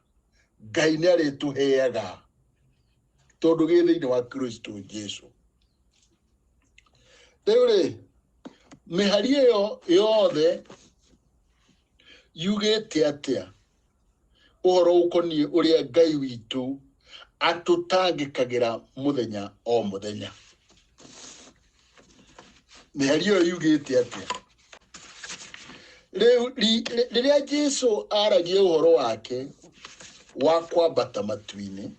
Ngai nĩ arĩtũheaga tondũ gĩ thĩinĩ wa Kristo Jesu. Rĩu rĩ, mĩhari ĩyo yothe yugĩte atĩa ũhoro ũkoniĩ ũrĩa Ngai witũ atũtangĩkagĩra mũthenya o mũthenya? Mĩhari ĩyo yugĩte atĩa? Rĩu rĩrĩa Jesu aragia ũhoro wake wa kwambata matu-inĩ,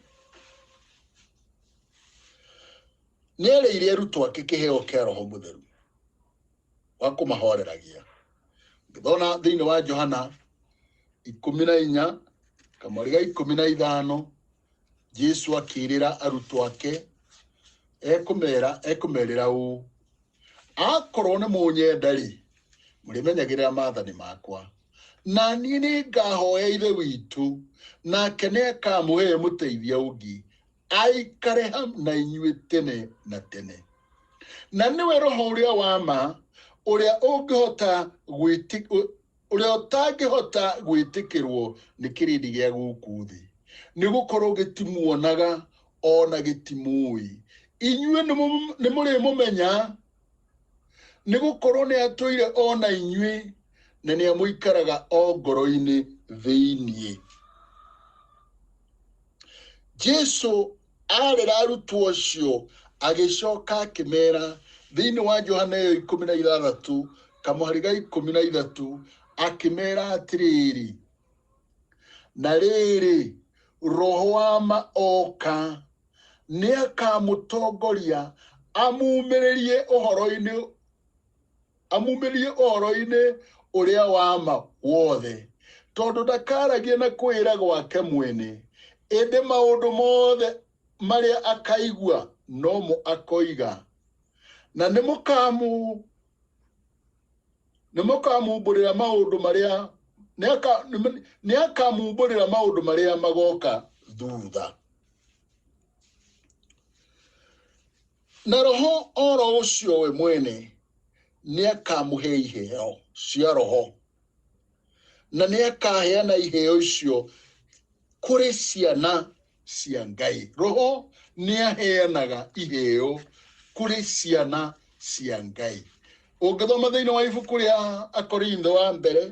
nĩ erĩire arutwo ake kĩheo kĩa Roho Mũtheru wa kũmahoreragia. Ngĩthona thĩinĩ wa Johana 14 kamweri ga 15, Jesu akĩrĩra arutwo ake, ekũmerĩra ũũ, akorwo nĩ mũnyenda rĩ, mũrĩmenyagĩrĩra maathani makwa, na niĩ nĩ ngahoya Ithe witũ, nake nĩ akamũhe mũteithia ũngĩ aikare hamwe na inyuĩ tene na tene, na nĩwe Roho ũrĩa wa ma, ũrĩa ũngĩhota ũrĩa ũtangĩhota gwĩtĩkĩrwo nĩ kĩrĩndĩ gĩa gũkũ thĩ, nĩ gũkorwo gĩtimuonaga ona gĩtimũĩ. Inyuĩ nĩ mũrĩmũmenya, nĩ gũkorwo nĩ atũire ona inyuĩ, na nĩ amũikaraga o ngoro-inĩ thĩinĩ. Jesu arera arutwo acio, agĩcoka akĩmera thĩinĩ wa Johana ĩyo 16 kamũhari ga 13, akĩmera atĩrĩrĩ, na rĩrĩ, Roho wa ma oka nĩ akamũtongoria amumĩrĩrie ũhoro-inĩ, amumĩrie ũhoro-inĩ ũrĩa wa ma wothe, tondũ ndakaragia na kwĩra gwake mwene, ĩndĩ maũndũ mothe marĩa akaigua nomo akoiga, na nĩ mũkamumbũrĩra maũndũ marĩa nĩ akamumbũrĩra maũndũ marĩa magoka thutha. Na Roho oro ũcio we mwene nĩ akamũhe iheo cia Roho, na nĩ akaheana iheo icio kũrĩ ciana cia Ngai. Roho nĩ aheanaga iheo kũrĩ ciana cia Ngai. Ũngĩthoma thĩinĩ wa ibuku rĩa Akorintho wa mbere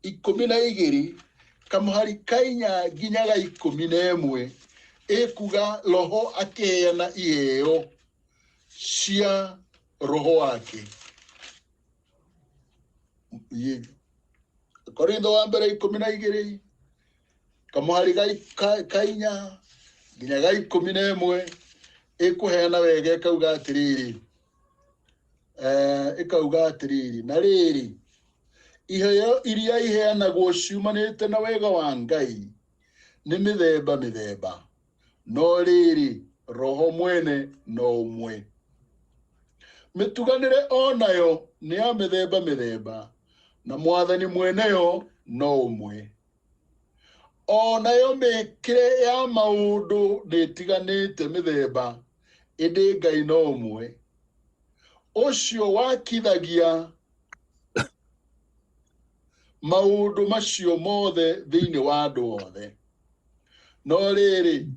12 kamũhari ka 4 nginya ga 11, Ĩkuga roho akĩheana iheo cia roho wake. Korintho wa mbere 12 kamũhari ka 4 nginya ga 11 ĩkũheana wega ĩkauga atĩrĩrĩ, ĩkauga atĩrĩrĩ, na rĩrĩ, iheo iria iheanagwo ciumanĩte na wega wa Ngai nĩ mĩthemba mĩthemba, no rĩrĩ, roho mwene no ũmwe. Mĩtuganĩre onayo nĩ ya mĩthemba mĩthemba, na mwathani mweneyo no ũmwe. Onayo mĩkĩre ya maũndũ nĩĩtiganĩte mĩthemba, ĩndĩ Ngai no ũmwe. Ũcio wakithagia maũndũ macio mothe thĩinĩ wa andũ othe. No rĩrĩ,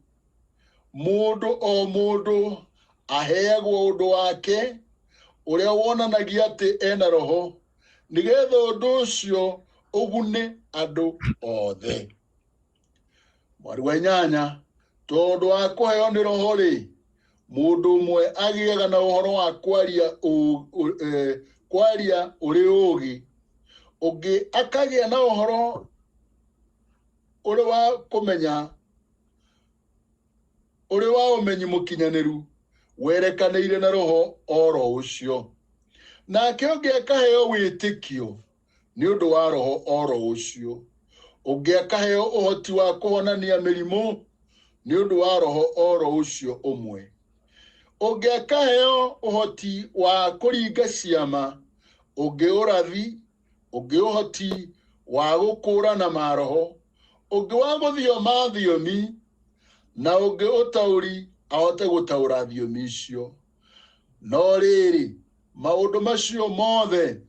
mũndũ o mũndũ aheagwo ũndũ wake ũrĩa wonanagia atĩ ena roho, nĩgetha ũndũ ũcio ũgune andũ othe. Mweri wa 8, tondũ wa kũheo nĩ roho rĩ, mũndũ ũmwe agĩaga na ũhoro wa kwaria kwaria ũrĩ ũũgĩ, ũngĩ akagĩa na ũhoro ũrĩ wa kũmenya, ũrĩ wa ũmenyi mũkinyanĩru werekanĩire na roho oro ũcio. Nake ũngĩ akaheo wĩtĩkio nĩ ũndũ wa roho oro ũcio. Ũngĩ akaheo ũhoti wa kũhonania mĩrimũ nĩ ũndũ wa roho oro ũcio ũmwe. Ũngĩ akaheo ũhoti wa kũringa ciama, ũngĩ ũrathi, ũngĩ ũhoti wa gũkũũrana maroho, ũngĩ wa gũthioma thiomi, na ũngĩ ũtaũri ahote gũtaũra thiomi icio. No rĩrĩ, maũndũ macio mothe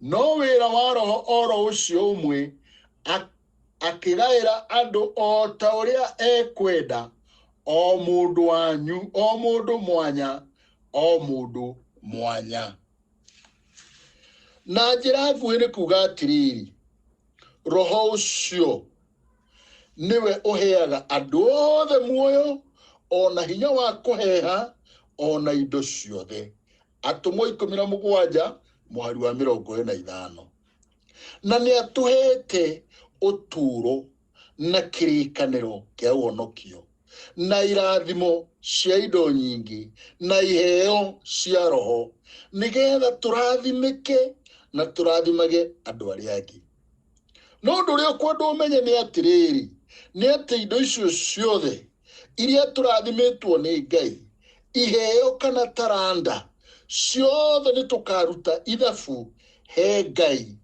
no wĩra wa roho oro ũcio ũmwe, akĩgaĩra andũ o ta ũrĩa ekwenda, o mũndũ wanyu, o mũndũ mwanya, o mũndũ mwanya. Na njĩra nguhĩ nĩ kuga atĩrĩrĩ, roho ũcio nĩwe ũheaga andũ othe muoyo, ona hinya wa kũheha, ona indo ciothe. Atũmwo 17 mũhari wa 45. Na nĩ atũhete ũtũũro na kĩrĩkanĩro kĩa ũhonokio, na irathimo cia indo nyingĩ, na iheo cia roho, nĩgetha tũrathimĩke na tũrathimage andũ arĩa angĩ. No ũndũ ũrĩa ũkwenda ũmenye nĩ atĩrĩrĩ, nĩ atĩ indo icio ciothe iria tũrathimĩtwo nĩ Ngai, iheo kana taranda, ciothe nĩ tũkaruta ithabu he Ngai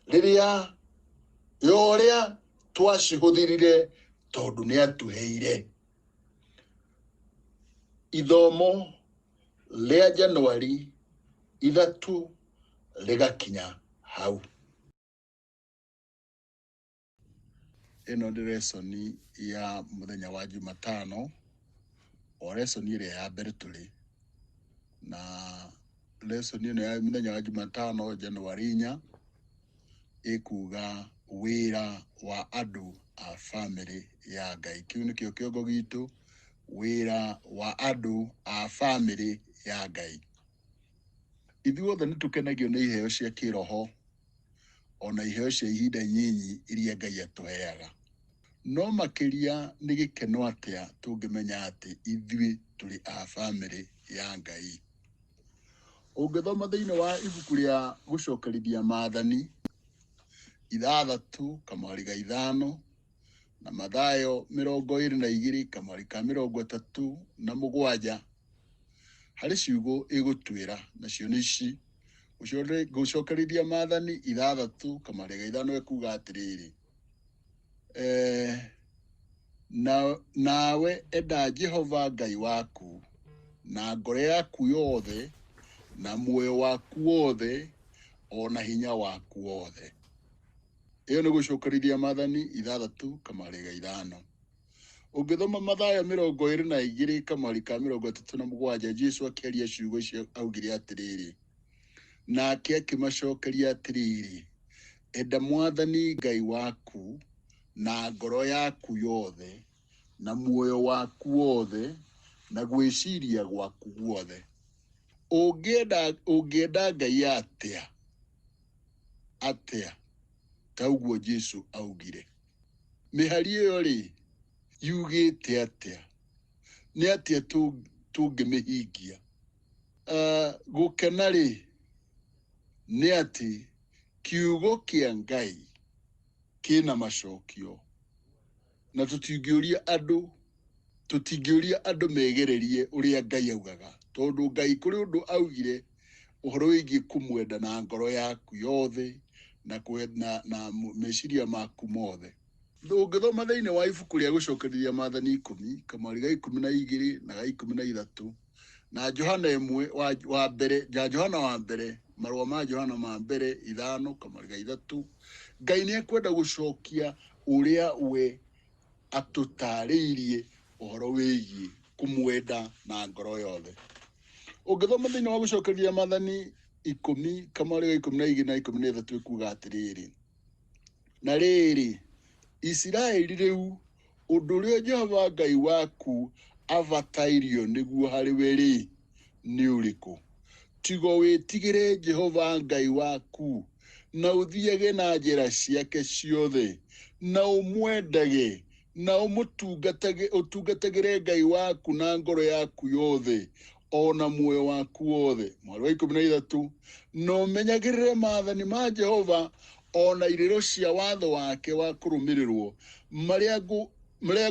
rĩrĩa yorĩa twacihũthĩrire, tondũ nĩ atuheire. Ithomo rĩa Januari 3 rĩgakinya hau. Ĩno nĩ lesson ya mũthenya wa Jumatano, o lesson ĩrĩa ya mbere tũrĩ na lesson ĩno ya mũthenya wa Jumatano Januari 4 ĩkuga wĩra wa andũ a famĩlĩ ya Ngai. Kĩu nĩkĩo kĩongo gitũ, wĩra wa andũ a famĩlĩ ya Ngai. Ithuothe nĩ tũkenagio nĩ iheo cia kĩroho, ona iheo cia ihinda inyinyi iria Ngai atũheaga. No makĩria nĩ gĩkeno atĩa tũngĩmenya atĩ ithuĩ tũrĩ a famĩlĩ ya Ngai. Ũngĩthoma thĩinĩ wa ibuku rĩa gũcokerithia maathani 6 kamwari ga 5 na Mathayo 22 kamwari ka 37, harĩ ciugo ĩgũtwĩra nacio nĩ ici. Gũcokerithia maathani 6 kamwari ga 5 ekuga atĩrĩrĩ, nawe enda Jehova Ngai waku na ngoro yaku yothe na muoyo waku wothe ona hinya waku wothe. Ĩyo nĩ gũcokerithia maathani 6 kamwari ga 5. Ũngĩthoma Mathayo 22 kamwari ka 37, Jesu akĩaria ciugo icio augire atĩrĩrĩ, nake akĩmacokeria atĩrĩrĩ, enda mwathani Ngai waku na ngoro yaku yothe Na muoyo waku wothe, na gwĩciria gwaku guothe. Ũngĩenda Ngai atĩa? Atĩa? Ta ũguo Jesu augire. Mĩhari ĩyo rĩ, yugĩte atĩa? Nĩ atĩa tũngĩmĩhingia? Gũkena rĩ, nĩ atĩ kiugo kĩa Ngai kĩna macokio, na tũtingĩũria andũ megererie ũrĩa Ngai augaga, tondũ Ngai kũrĩ ũndũ augire ũhoro wĩgiĩ kũmwenda na ngoro yaku yothe na na meciria maku mothe. Ũngĩthoma thĩinĩ wa ibuku rĩa Gũcokereria Maathani 10 kamwari ga 12 na ga 13 na Johana 1 wa mbere ja Johana wa mbere, marũa ma Johana ma mbere 5 kamwari ga 3, Ngai nĩ ekwenda gũcokia ũrĩa we atũtarĩirie ũhoro wĩgiĩ kũmwenda na ngoro yothe. Ũngĩthoma thĩinĩ wa Gũcokereria Maathani 10 kamwari ga 12 na 13, ĩkuga atĩrĩrĩ, "Na rĩrĩ, Isiraeli, rĩu ũndũ ũrĩa Jehova Ngai waku abatairio nĩguo harĩ we rĩ, nĩ ũrĩkũ? Tigo wĩtigĩre Jehova Ngai waku, na ũthiage na njĩra ciake ciothe, na ũmwendage, na ũmũtungatage, ũtungatagĩre Ngai waku na ngoro yaku yothe o na muoyo waku wothe." Mweri wa 13, "Na ũmenyagĩrĩre maathani ma Jehova o na irĩro cia watho wake wa kũrũmĩrĩrwo, marĩa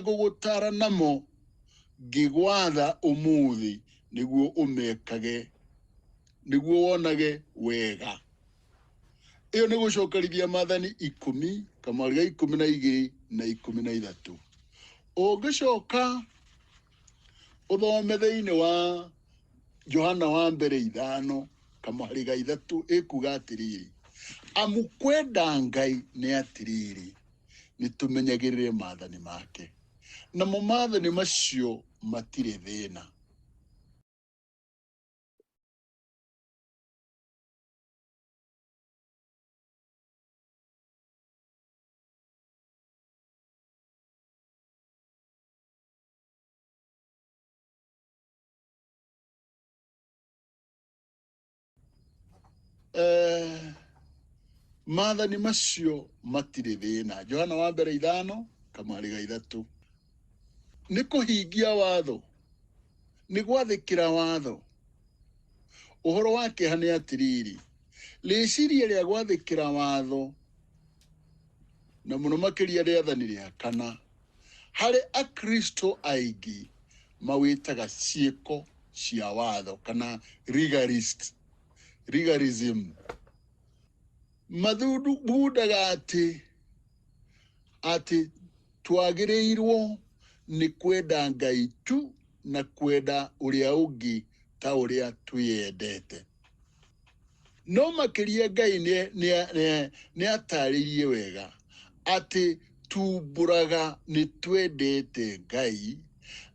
ngũgũtaara namo ngĩgwatha ũmũthĩ, nĩguo ũmekage, nĩguo wonage wega." Ĩyo nĩ Gũcokerithia Maathani 10 kamwari ga 12 na 13. Ũngĩcoka ũthome thĩinĩ wa Johana wa mbere 5 kamwari ga 3, ĩkuga atĩrĩrĩ, "Amu kwenda Ngai nĩ atĩrĩrĩ, nĩ tũmenyagĩrĩre maathani make, namo maathani macio matirĩ thĩna." Maathani macio matirĩ thĩna. Johana wa mbere 5 kamwari ga 3. Nĩ kũhingia watho, nĩ gwathĩkĩra watho. Ũhoro wa kĩeha nĩ atĩrĩrĩ, rĩciria rĩa gwathĩkĩra watho, na mũno makĩria rĩathani rĩa kana, harĩ Akristo aingĩ mawĩtaga ciĩko cia watho kana legalism. Mathundaga atĩ twagĩrĩirwo nĩ kwenda Ngai tu na kwenda ũrĩa ũngĩ ta ũrĩa twĩyendete. No makĩria Ngai nĩ atarĩirie wega atĩ tumbũraga nĩ twendete Ngai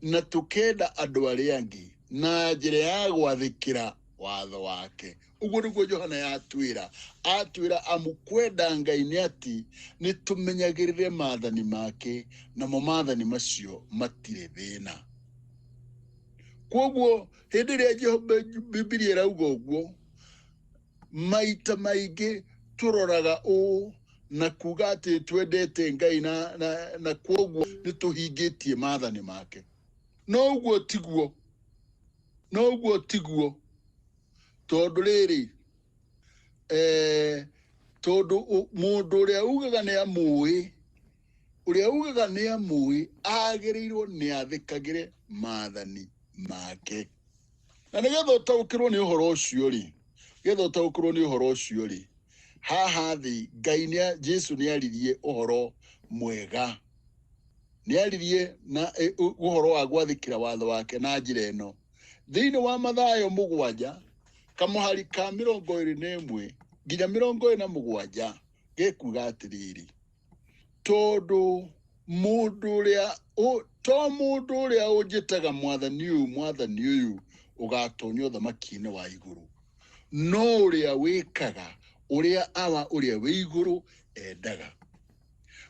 na tũkenda andũ arĩa angĩ na njĩra ya gwathĩkĩra watho wake. Ũguo nĩguo Johana yatwĩra, atwĩra, "Amu kwenda Ngai nĩ atĩ nĩ tũmenyagĩrĩre maathani make, namo maathani macio matirĩ thĩna." Koguo hĩndĩ ĩrĩa Bibilia ĩrauga ũguo, maita maingĩ tũroraga ũũ na kuga atĩ twendete Ngai na kwoguo nĩ tũhingĩtie maathani make. No ũguo tiguo, no ũguo tiguo, tondũ rĩrĩ, tondũ mũndũ ũrĩa ugaga nĩ amũĩ, ũrĩa ugaga nĩ amũĩ, agĩrĩirwo nĩ athĩkagĩre maathani make. Na nĩgetha ũtaũkĩrwo nĩ ũhoro ũcio rĩ, nĩgetha ũtaũkĩrwo nĩ ũhoro ũcio rĩ, haha thĩ Ngai nĩ Jesu nĩ aririe ũhoro mwega, nĩ aririe na ũhoro wa gwathĩkĩra watho wake na njĩra ĩno thĩinĩ wa Mathayo 7 kamũhari ka 21 nginya 27, gekuga atĩrĩrĩ, "Tondũ mũndũ ũrĩa to mũndũ ũrĩa ũnjĩtaga 'Mwathani ũyũ, Mwathani ũyũ' ũgatonya ũthamaki-inĩ wa igũrũ, no ũrĩa wĩkaga ũrĩa Awa ũrĩa wĩ igũrũ endaga.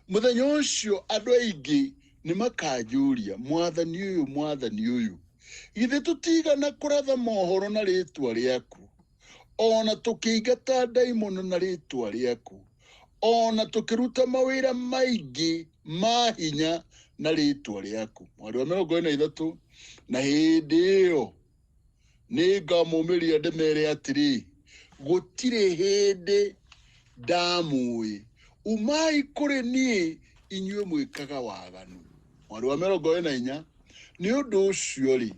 Mũthenya ũcio andũ aingĩ Nĩ makanjũria, Mwathani ũyũ, Mwathani ũyũ, githĩ tũtigana kũratha mohoro na rĩĩtwa rĩaku, o na tũkĩingata ndaimono na rĩĩtwa rĩaku, o na tũkĩruta mawĩra maingĩ ma hinya na rĩĩtwa rĩaku? Mweri wa 43, na hĩndĩ ĩyo nĩngamũmĩria ndĩmere atĩrĩ, gũtirĩ hĩndĩ ndamũĩ, umai kũrĩ niĩ inyuĩ mwĩkaga waganu. Mweri wa 44, nĩ ũndũ ũcio rĩ,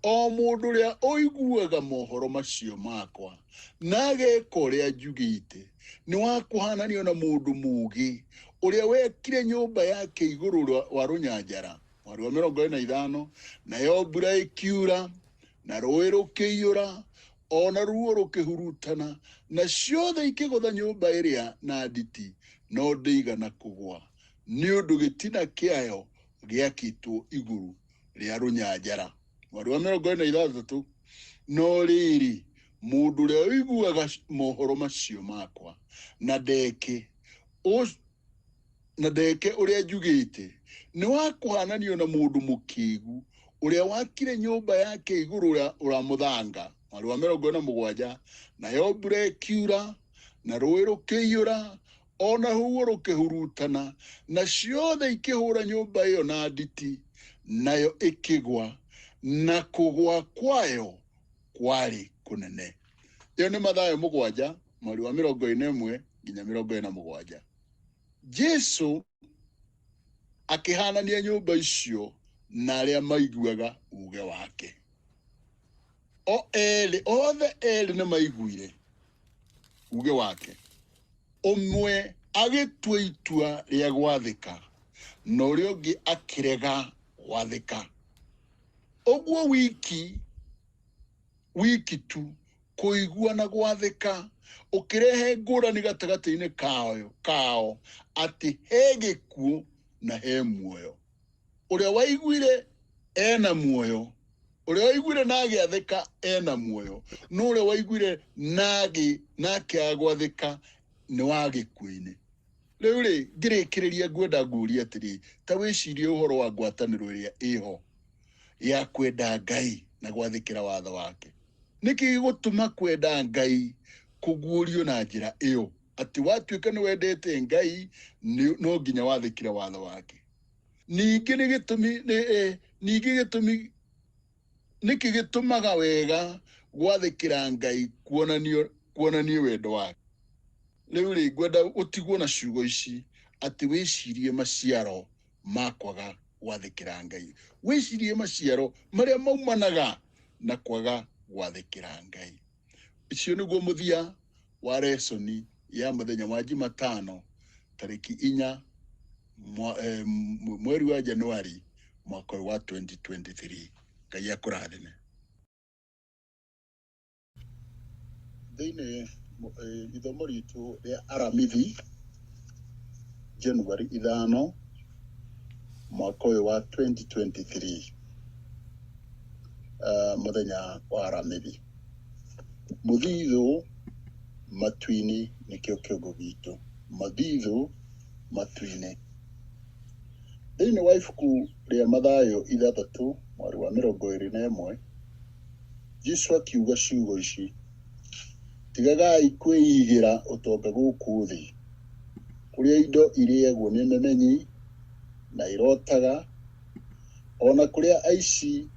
o mũndũ ũrĩa ũiguaga mohoro macio makwa na ageka ũrĩa njugĩte, nĩ wa kũhananio na mũndũ mũũgĩ ũrĩa wekire nyũmba yake igũrũ wa rũnyanjara. Mweri wa 45, nayo mbura ĩkiura na rũĩ rũkĩiyũra, o na ruo rũkĩhurutana, na ciothe ikĩgũtha nyũmba ĩrĩa na nditi, no ndĩigana kũgwa, nĩ ũndũ gĩtina kĩayo gĩakĩtwo igũrũ rĩa rũnyanjara. Mweri wa 46, no rĩrĩ, mũndũ ũrĩa ũiguaga mohoro macio makwa na ndeke na ndeke ũrĩa njugĩte, nĩ wa kũhananio na mũndũ mũkĩgu ũrĩa wakire nyũmba yake igũrũ ũra mũthanga. Mweri wa 47, nayo mbura ĩkiura na rũĩ rũkĩiyũra, o na huo rũkĩhurutana, na ciothe ikĩhũra nyũmba ĩyo na nditi, nayo ĩkĩgwa, na kũgwa kwayo kwarĩ kũnene. Ĩyo nĩ Mathayo 7, mweri wa 41 nginya 47. Jesu akĩhanania nyũmba icio na arĩa maiguaga uge wake. O erĩ, othe erĩ nĩ maiguire uge wake. Ũmwe agĩtua itua rĩa gwathĩka, na ũrĩa ũngĩ akĩrega gwathĩka. Ũguo wiki wiki tu kũigua na gwathĩka ũkĩrehe ngũrani gatagatĩ-inĩ kao atĩ he gĩkuũ na he muoyo. Ũrĩa waiguire ena muoyo, ũrĩa waiguire na agĩathĩka ena muoyo, no ũrĩa waiguire na akĩaga gwathĩka nĩ wa gĩkuũ-inĩ. Rĩu rĩ, ngĩrĩkĩrĩria ngwenda ngũrie atĩrĩ, ta wĩcirie ũhoro wa ngwatanĩro ĩrĩa ĩho ya kwenda Ngai na gwathĩkĩra watho wake. Nĩkĩ gĩgũtũma kwenda Ngai kũguũrio na njĩra ĩyo, atĩ watuĩka nĩ wendete Ngai no nginya wathĩkĩre watho wake? Ningĩ nĩ gĩtũmi nĩ ningĩ gĩtũmi nĩkĩ gĩtũmaga wega gwathĩkĩra Ngai kuonanio wendo wake? Rĩu rĩ, ngwenda ũtigwo na ciugo ici, atĩ wĩcirie maciaro ma kwaga gwathĩkĩra Ngai. Wĩcirie maciaro marĩa maumanaga na kwaga gwathĩkĩra Ngai. Icio nĩguo mũthia wa lesoni ya mũthenya wa Jumatano tarĩki 4 mweri wa Januari mwaka ũyũ wa 2023. Ngai akũrathime. Thĩinĩ ithomo ritũ rĩa Aramithi Januari 5 mwaka ũyũ wa 2023, mũthenya wa Aramithi. Mũthithũ matu-inĩ nĩkĩo kĩongo gitũ. Mũthithũ matu-inĩ. Thĩinĩ wa ibuku rĩa Mathayo 6 mweri wa 21, Jesu akiuga ciugo ici, tigagai kwĩigĩra ũtonga gũkũ thĩ, kũrĩa indo irĩagwo nĩ memenyi na irotaga, o na kũrĩa aici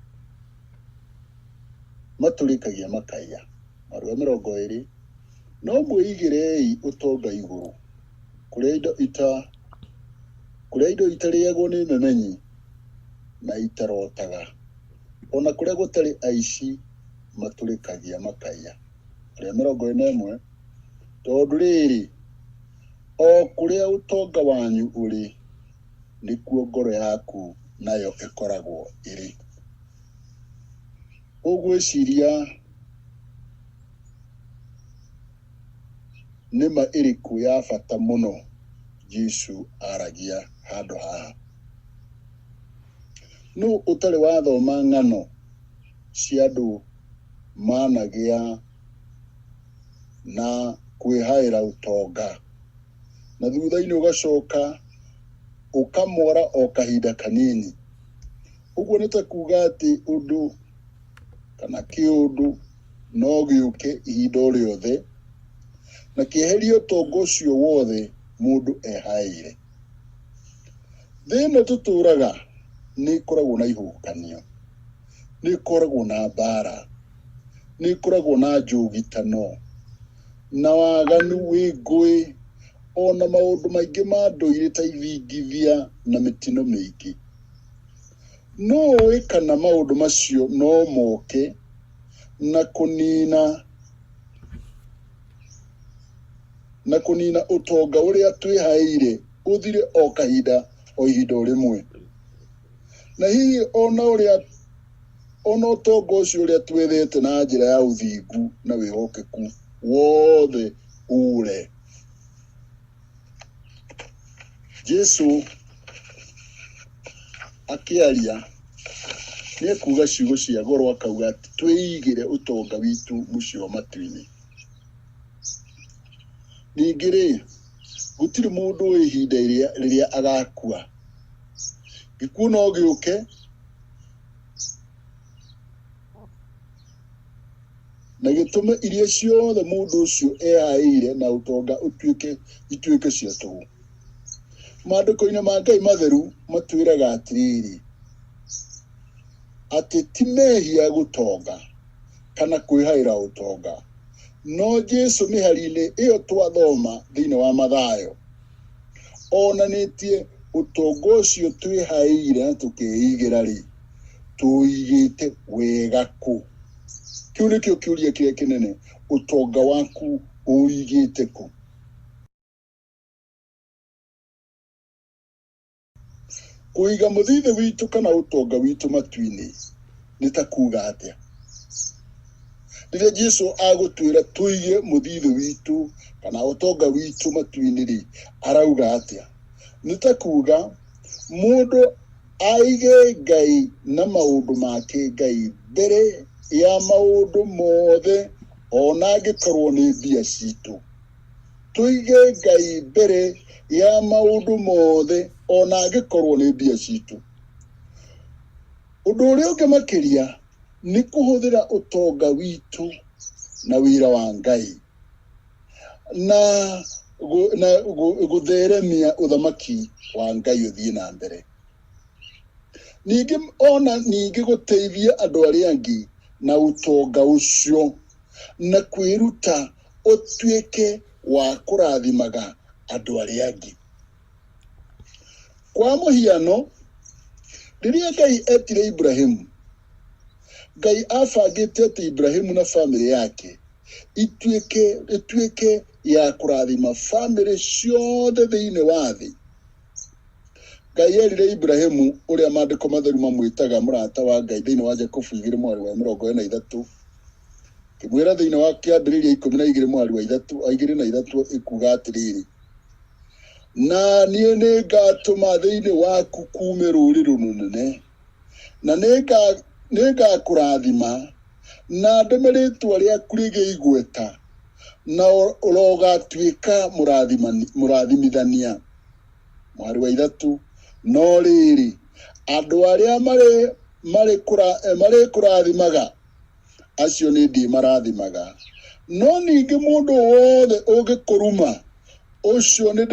matũrĩkagia makaiya. Mweri wa 20, no mwĩigĩrei ũtonga igũrũ, kũrĩa indo itarĩagwo nĩ memenyi na itarotaga, o na kũrĩa gũtarĩ aici matũrĩkagia makaiya. Mweri wa 41, tondũ rĩrĩ, o kũrĩa ũtonga wanyu ũrĩ, nĩkuo ngoro yaku nayo ĩkoragwo ĩrĩ. Ũgwĩciria nĩ ma ĩrĩkũ ya bata mũno Jesu aragia handũ haha? Nũ ũtarĩ wathoma ng'ano cia andũ managĩa na kwĩhaĩra ũtonga, na thutha-inĩ ũgacoka Ũkamwara o kahinda kanini. Ũguo nĩ ta kuuga atĩ ũndũ kana kĩũndũ no gĩũke ihinda o rĩothe na kĩeherie ũtonga ũcio wothe mũndũ ehaĩire. Thĩ ĩno tũtũraga nĩ ĩkoragwo na ihuhũkanio, nĩ ĩkoragwo na mbara, nĩ ĩkoragwo na njũgitano, na waganu wĩ ngũĩ, ona maũndũ maingĩ ma ndũire ta ithingithia na mĩtino mĩingĩ. Nũ ũĩ kana maũndũ macio no moke na kũnina na kũnina ũtonga ũrĩa twĩhaĩire ũthire o kahinda o ihinda o rĩmwe. Na hihi ona ũrĩa ona ũtonga ũcio ũrĩa twethete na njĩra ya ũthingu na wĩhokeku wothe ũre. Jesu akĩaria nĩ ekuga ciugo cia goro akauga atĩ twĩigĩre ũtonga witũ mũciĩ wa matu-inĩ. Ningĩ rĩ, gũtirĩ mũndũ ũĩ ihinda rĩrĩa agakua. Gĩkuũ no gĩũke na gĩtũme iria ciothe mũndũ ũcio ehaĩire na ũtonga ũtuĩke ituĩke cia tũhũ. Maandĩko-inĩ ma Ngai matheru matwĩraga atĩrĩrĩ, atĩ ti mehia gũtonga kana kwĩhaĩra ũtonga. No Jesu mĩhari-inĩ ĩyo twathoma thĩinĩ wa Mathayo onanĩtie ũtonga ũcio twĩhaĩire na tũkeigĩra rĩ, tũigĩte wega kũ? Kĩu nĩkĩo kĩũria kĩrĩa kĩnene, ũtonga waku ũigĩte kũ? Kũiga mũthithũ witũ kana ũtonga witũ matu-inĩ nĩ ta kuga atĩa? Rĩrĩa Jesu agũtwĩra tũige mũthithũ witũ kana ũtonga witũ matu-inĩ rĩ, arauga atĩa? Nĩ ta kuga mũndũ aige Ngai na maũndũ make Ngai mbere ya maũndũ mothe ona angĩkorwo nĩ mbia citũ. Tũige Ngai mbere ya maũndũ mothe ona angĩkorwo nĩ mbia citũ. Ũndũ ũrĩa ũngĩ makĩria nĩ kũhũthĩra ũtonga witũ na wĩra wa Ngai na gũtheremia ũthamaki wa Ngai ũthiĩ na mbere. Ningĩ ona ningĩ gũteithia andũ arĩa angĩ na ũtonga ũcio na kwĩruta ũtuĩke wa kũrathimaga andũ arĩa angĩ. Kwa mũhiano, rĩrĩa Ngai etire Ibrahimu, Ngai abangĩte atĩ Ibrahimu na famĩlĩ yake ituĩke ĩtuĩke ya kũrathima famĩlĩ ciothe thĩinĩ wa thĩ. Ngai erire Ibrahimu ũrĩa maandĩko matheru mamwĩtaga mũrata wa Ngai thĩinĩ wa Jakubu igĩrĩ mwari wa mĩrongo ĩna ithatũ kĩmwĩra thĩinĩ wa kĩambĩrĩria ikũmi na igĩrĩ mwari wa ithatũ igĩrĩ na ithatũ ĩkuga atĩrĩrĩ, na niĩ nĩngatũma thĩinĩ waku kuume rũrĩrĩ rũnene, na nĩngakũrathima na ndũme rĩĩtwa rĩaku rĩgĩe igweta, na ũrogatuĩka mũrathimithania. Mwari wa ithatũ, no rĩrĩ, andũ arĩa marĩkũrathimaga acio nĩ ndĩmarathimaga, no ningĩ mũndũ wothe ũngĩkũruma ũcio nĩ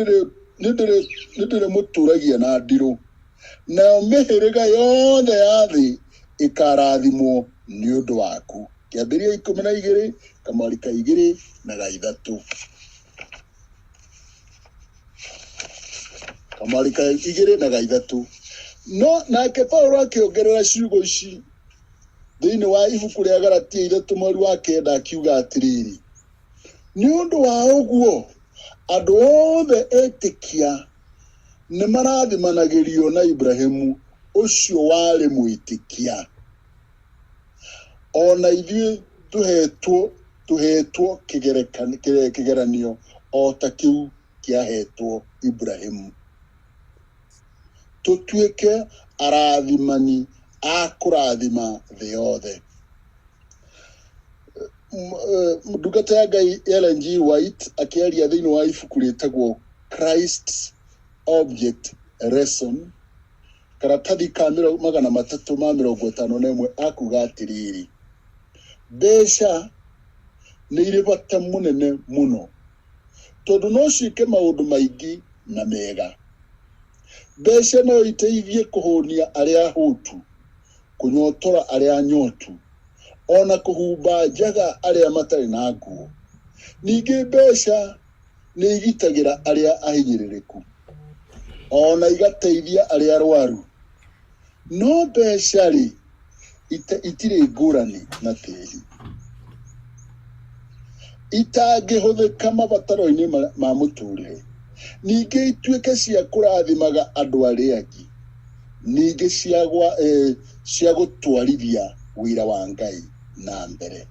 ndĩrĩmũturagia na ndirũ, nayo mĩhĩrĩga yothe ya thĩ ĩkarathimwo nĩ ũndũ waku. Kĩambĩrĩria ikũmi na igĩrĩ kamwari ka igĩrĩ na ga ithatũ. Kamwari ka igĩrĩ na ga ithatũ. No nake Paulo akĩongerera ciugo ici thĩinĩ wa ibuku rĩa Galatia ithatũ mweri wa kenda akiuga atĩrĩrĩ, nĩ ũndũ wa ũguo andũ othe etĩkia nĩ marathimanagĩrio na Ibrahimu ũcio warĩ mwĩtĩkia. Ona ithuĩ tũhetwo kĩgeranio o ta kĩu kĩahetwo Ibrahimu, tũtuĩke arathimani a kũrathima thĩ yothe. Ndungata ya Ngai Ellen G. White akĩaria thĩinĩ wa ibuku rĩtagwo Christ's Object Lesson, karatathi ka 351, akuga atĩrĩrĩ, mbeca nĩ irĩ bata mũnene mũno tondũ no ciĩke maũndũ maingĩ na mega. Mbeca no iteithie kũhũnia arĩa ahũtu, kũnyotora arĩa anyotu, ona kũhumba njaga arĩa matarĩ na nguo. Ningĩ mbeca nĩ igitagĩra arĩa ahinyĩrĩrĩku, ona igateithia arĩa arwaru. No mbeca rĩ, itirĩ ngũrani na tĩri, itangĩhũthĩka mabataro-inĩ ma mũtũrĩre. Ningĩ ituĩke cia kũrathimaga andũ arĩa angĩ, ningĩ cia gũtwarithia wĩra wa Ngai na mbere.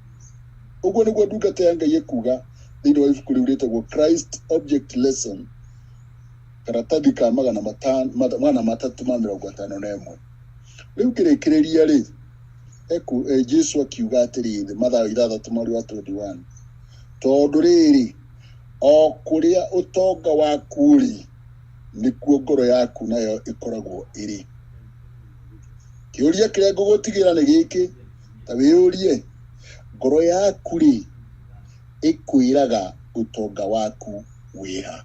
Ũguo nĩguo ndungata ya Ngai ĩkuga thĩinĩ wa ibuku rĩu rĩtagwo Christ Object Lesson, karatathi ka 351. Rĩu ngĩrĩkĩrĩria rĩ, Jesu akiuga atĩrĩrĩ, Mathayo ithathatũ mweri wa 21, tondũ rĩrĩ, o kũrĩa ũtonga waku ũrĩ, nĩkuo ngoro yaku nayo ĩkoragwo ĩrĩ. Kĩũria kĩrĩa ngũgũtigĩra nĩ gĩkĩ, ta wĩyũrie, ngoro yaku rĩ, ĩkwĩraga ũtonga waku wĩha?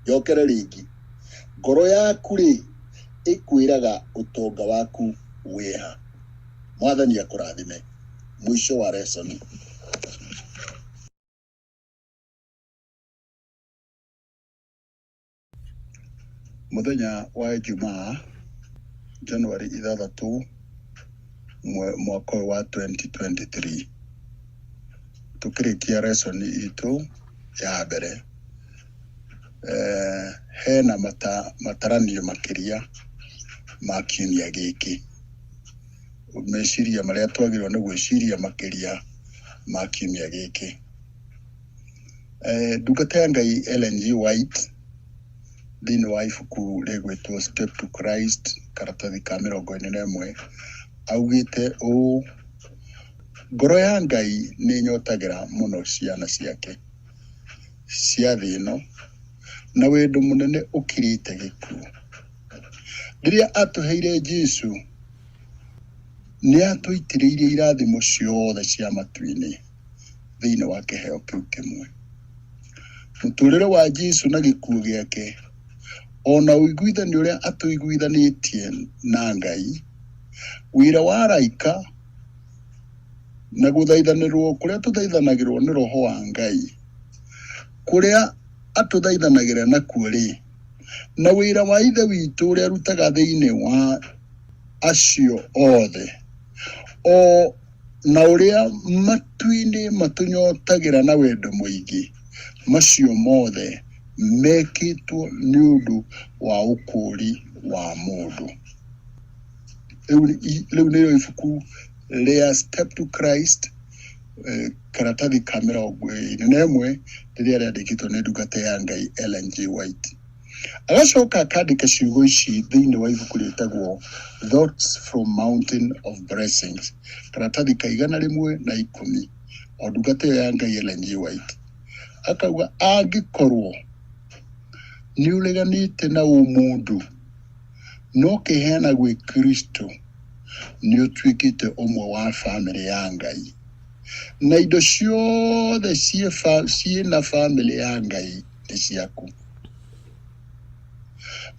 Njokere rĩngĩ, ngoro yaku rĩ, ĩkwĩraga ũtonga waku wĩha? Mwathani akũrathime. Mũico wa lesson. Mũthenya wa Ijumaa, January 6, mwaka ũyũ wa 2023, tũkĩrĩkia lesson itũ ya mbere, hena mataranio makĩria ma kiumia gĩkĩ, meciria marĩa twagĩrĩirwo nĩ gwĩciria makĩria ma kiumia gĩkĩ. Ndungata ya Ngai Ellen G. White thĩinĩ wa ibuku rĩgwĩtwo Step to Christ, karatathi ka 41, augĩte ũũ, ngoro ya Ngai nĩ ĩnyotagĩra mũno ciana ciake cia thĩ ĩno na wendo mũnene ũkĩrĩte gĩkuũ. Rĩrĩa atũheire Jesu, nĩ atũitĩrĩirie irathimo ciothe cia matu-inĩ thĩinĩ wa kĩheo kĩu kĩmwe. Mũtũrĩre wa Jesu na gĩkuũ gĩake, ona ũiguithanio ũrĩa atũiguithanĩtie na Ngai, wĩra wa araika na gũthaithanĩrwo kũrĩa tũthaithanagĩrwo nĩ Roho wa Ngai, kũrĩa atũthaithanagĩra nakuo rĩ, na wĩra wa Ithe witũ ũrĩa arutaga thĩinĩ wa acio othe, o na ũrĩa matu-inĩ matũnyotagĩra na wendo mũingĩ, macio mothe mekĩtwo nĩ ũndũ wa ũkũũri wa mũndũ. Rĩu nĩrĩo ibuku rĩa Step to Christ, karatathi ka 41, rĩrĩa rĩandĩkĩtwo nĩ ndungata ya Ngai Ellen G. White. Agacoka akandĩka ciugo ici thĩinĩ wa ibuku rĩtagwo Thoughts from Mountain of Blessings, karatathi ka 110, o ndungata ĩyo ya Ngai Ellen G. White. Akauga angĩkorwo nĩ ũreganĩte na ũmũndũ no kĩheana gwĩ Kristo, nĩ ũtuĩkĩte ũmwe wa bamĩrĩ ya Ngai, na indo ciothe ciĩ na bamĩrĩ ya Ngai nĩ ciaku.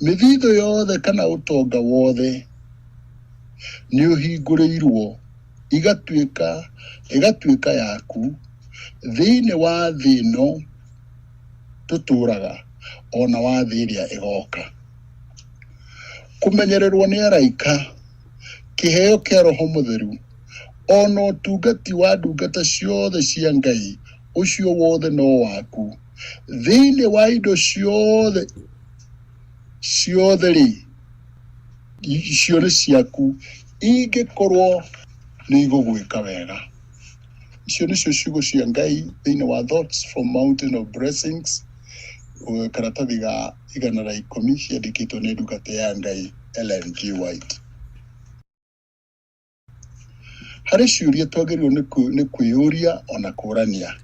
Mĩthithũ yothe kana ũtonga wothe nĩ ũhingũrĩirwo ĩgatuĩka yaku thĩinĩ wa thĩ ĩno tũtũraga ona wa thĩ ĩrĩa ĩgoka. Kũmenyererwo nĩ araika, kĩheo kĩa Roho Mũtheru, ona ũtungati wa ndungata ciothe cia Ngai, ũcio wothe no waku. Thĩinĩ wa indo ciothe ciothe rĩ, icio nĩ ciaku ingĩkorwo nĩ igũgwĩka wega. Icio nĩcio ciugo cia Ngai thĩinĩ wa Thoughts from Mountain of Blessings, karatathi ga 110, ciandĩkĩtwo nĩ ndungata ya Ngai Ellen G. White. Harĩ ciũria twagĩrĩirwo nĩ kwĩyũria ona kũrania.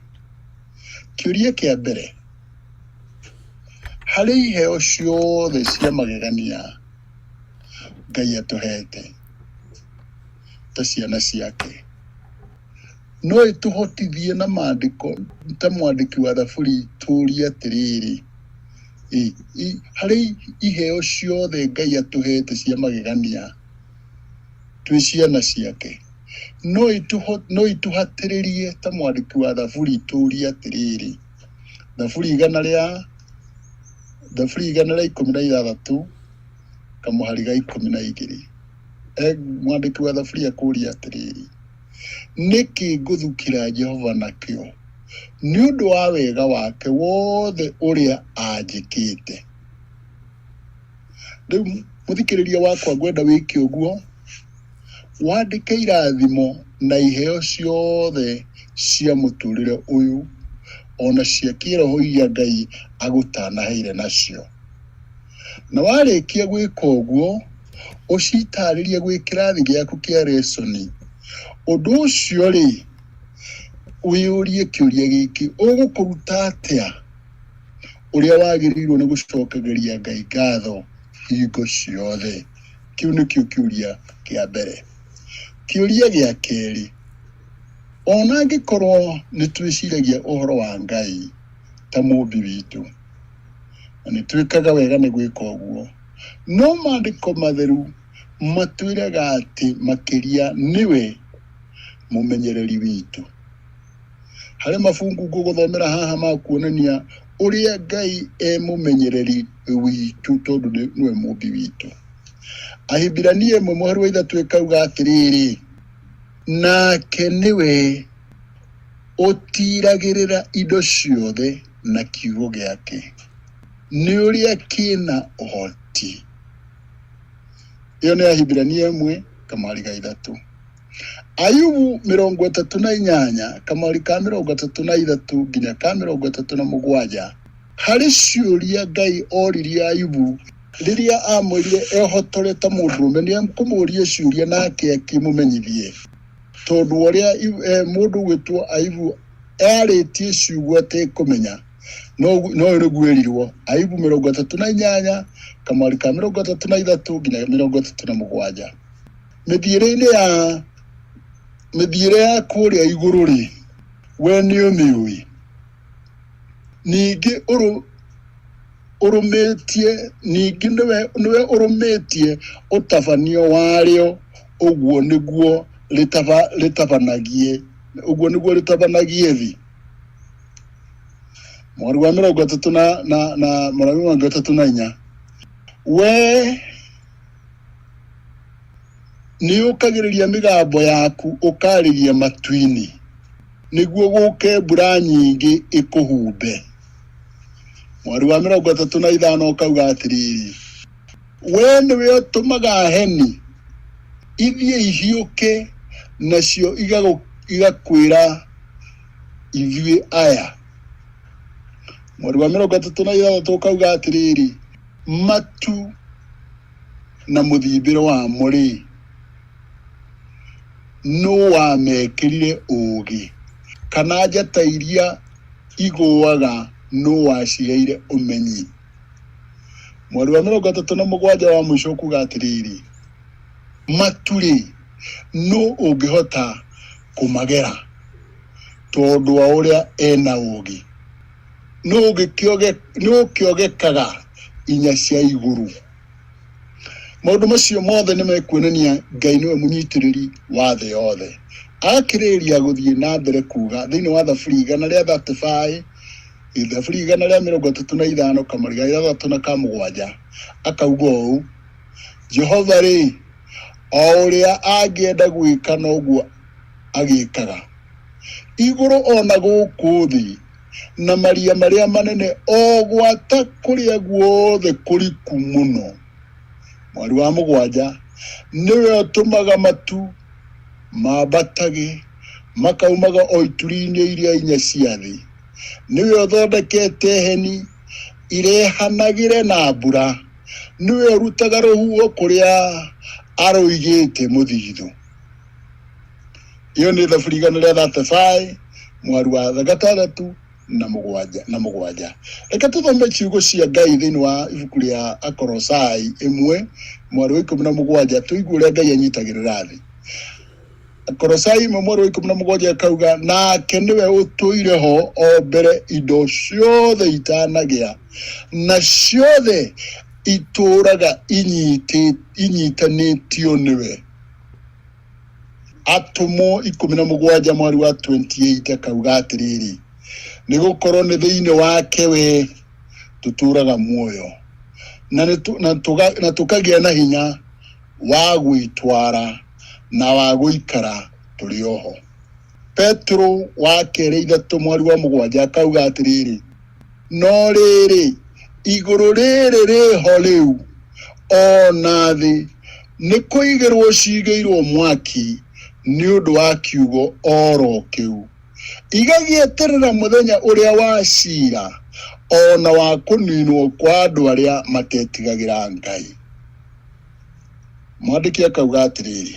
Kĩũria kĩa mbere, Harĩ iheo ciothe cia magegania Ngai atũhete ta ciana ciake, no ĩtũhotithie na maandĩko ta mwandĩki wa Thaburi tũũrie atĩrĩrĩ, ĩ, harĩ iheo ciothe Ngai atũhete cia magegania twĩ ciana ciake, no itũhatĩrĩrie ta mwandĩki wa Thaburi tũũrie atĩrĩrĩ, Thaburi 116 kamũhari ga 12. Mwandĩki wa Thaburi akũria atĩrĩrĩ, nĩkĩ ngũthukĩra Jehova nakĩo nĩ ũndũ wa wega wake wothe ũrĩa anjĩkĩte? Rĩu mũthikĩrĩria wakwa ngwenda wĩke ũguo, wandĩke irathimo na iheo ciothe cia mũtũrĩre ũyũ ona cia kĩroho iria Ngai agũtanaheire nacio. Na warĩkia gwĩka ũguo, ũcitarĩrie gwĩ kĩrathi gĩaku kĩa resoni. Ũndũ ũcio rĩ, wĩyũrie kĩũria gĩkĩ, ũgũkũruta atĩa ũrĩa wagĩrĩirwo nĩ gũcokagĩria Ngai ngatho hingo ciothe? Kĩu nĩkĩo kĩũria kĩa mbere. Kĩũria gĩa kerĩ, ona angĩkorwo nĩ twĩciragia ũhoro wa Ngai ta mũmbi witũ, na nĩ twĩkaga wega nĩ gwĩka ũguo, no maandĩko matheru matwĩraga atĩ makĩria nĩwe mũmenyereri witũ. Harĩ mabungu ngũgũthomera haha ma kuonania ũrĩa Ngai e mũmenyereri witũ tondũ nĩwe mũmbi witũ. Ahibirania 1 mũhari wa 3 ĩkauga atĩrĩrĩ, nake nĩwe ũtiragĩrĩra indo ciothe na kiugo gĩake, nĩ ũrĩa kĩna ũhoti. Ĩyo nĩ Ahibirania 1 kamũhari ga 3. Ayubu 38 kamũhari ka 33 nginya ka 37, harĩ ciũria Ngai oririe Ayubu rĩrĩa amwĩrire ehotore ta mũndũrũme, nĩ ekũmũria ciũria nake akĩmũmenyithie. Tondũ ũrĩa mũndũ ũgwĩtwo Ayubu arĩtie ciugo atekũmenya, no nĩguo erirwo. Ayubu 38 kamũhari ka 33 nginya 37. Mĩthiĩre-inĩ ya mĩthiĩre ya kũrĩa igũrũ rĩ, we nĩũmĩũĩ? Ningĩ ũrũmĩtie, ningĩ nĩwe ũrũmĩtie ũtabanio warĩo, ũguo nĩguo rĩtabanagie, ũguo nĩguo rĩtabanagie thĩ. Mũhari wa 34 na mũhari wa 34, we nĩ ũkagĩrĩria mĩgambo yaku ũkarĩria matu-inĩ, nĩguo gũke mbura nyingĩ ĩkũhumbe. Mweri wa 35 ũkauga atĩrĩrĩ, we nĩwe ũtũmaga heni ithiĩ ihiũke, nacio igakwĩra ithuĩ aya. Mweri wa 36 ũkauga atĩrĩrĩ, matu na mũthimbĩro wamo rĩ, nũ wamekĩrire ũũgĩ? Kana njata iria igũaga nũ waciheire ũmenyi? Mweri wa 37 wa mũico ũkuga atĩrĩrĩ, matu rĩ, nũ ũngĩhota kũmagera tondũ wa ũrĩa ena ũũgĩ? Nũ ũkĩogekaga inya cia igũrũ? Maũndũ macio mothe nĩ mekuonania Ngai nĩwe mũnyitĩrĩri wa thĩ yothe. Agakĩrĩrĩria gũthiĩ na mbere kuga thĩinĩ wa Thaburi 135, Thaburi 135 kamũhari ga 6 na ka 7, akauga ũũ, Jehova rĩ, o ũrĩa angĩenda gwĩka noguo agĩkaga, igũrũ o na gũkũ thĩ, na maria marĩa manene, o gwata kũrĩa guothe kũriku mũno. Mweri wa 7, nĩwe ũtũmaga matu mambatage makaumaga o ituri-inĩ iria inya cia thĩ. Nĩwe ũthondekete heni irehanagĩre na mbura, nĩwe ũrutaga rũhuho kũrĩa arũigĩte mũthithũ. Ĩyo nĩ Thaburi 135 mũhari wa 6 na mũgwanja na mũgwanja. Reke tũthome ciugo cia Ngai thĩinĩ wa ibuku rĩa Akorosai 1 mweri wa 17, tũigue ũrĩa Ngai anyitagĩrĩra thĩ. Akorosai 1 mweri wa 17 akauga, nake nĩwe ũtũire ho o mbere indo ciothe itanagĩa, na ciothe itũũraga inyitanĩtio nĩwe. Atũmwo 17 mweri wa 28 akauga atĩrĩrĩ, nĩ gũkorwo nĩ thĩinĩ wake we tũtũũraga muoyo na tũkagĩa na hinya wa gwĩtwara na wa gũikara tũrĩ oho. Petero wa kerĩ 3 mweri wa 7 akauga atĩrĩrĩ, no rĩrĩ, igũrũ rĩrĩ rĩho rĩu o na thĩ nĩ kũigĩrwo cigĩirwo mwaki nĩ ũndũ wa kiugo oro kĩu, igagĩeterera mũthenya ũrĩa wa cira o na wa kũninwo kwa andũ arĩa matetigagĩra Ngai. Mwandĩki akauga atĩrĩrĩ,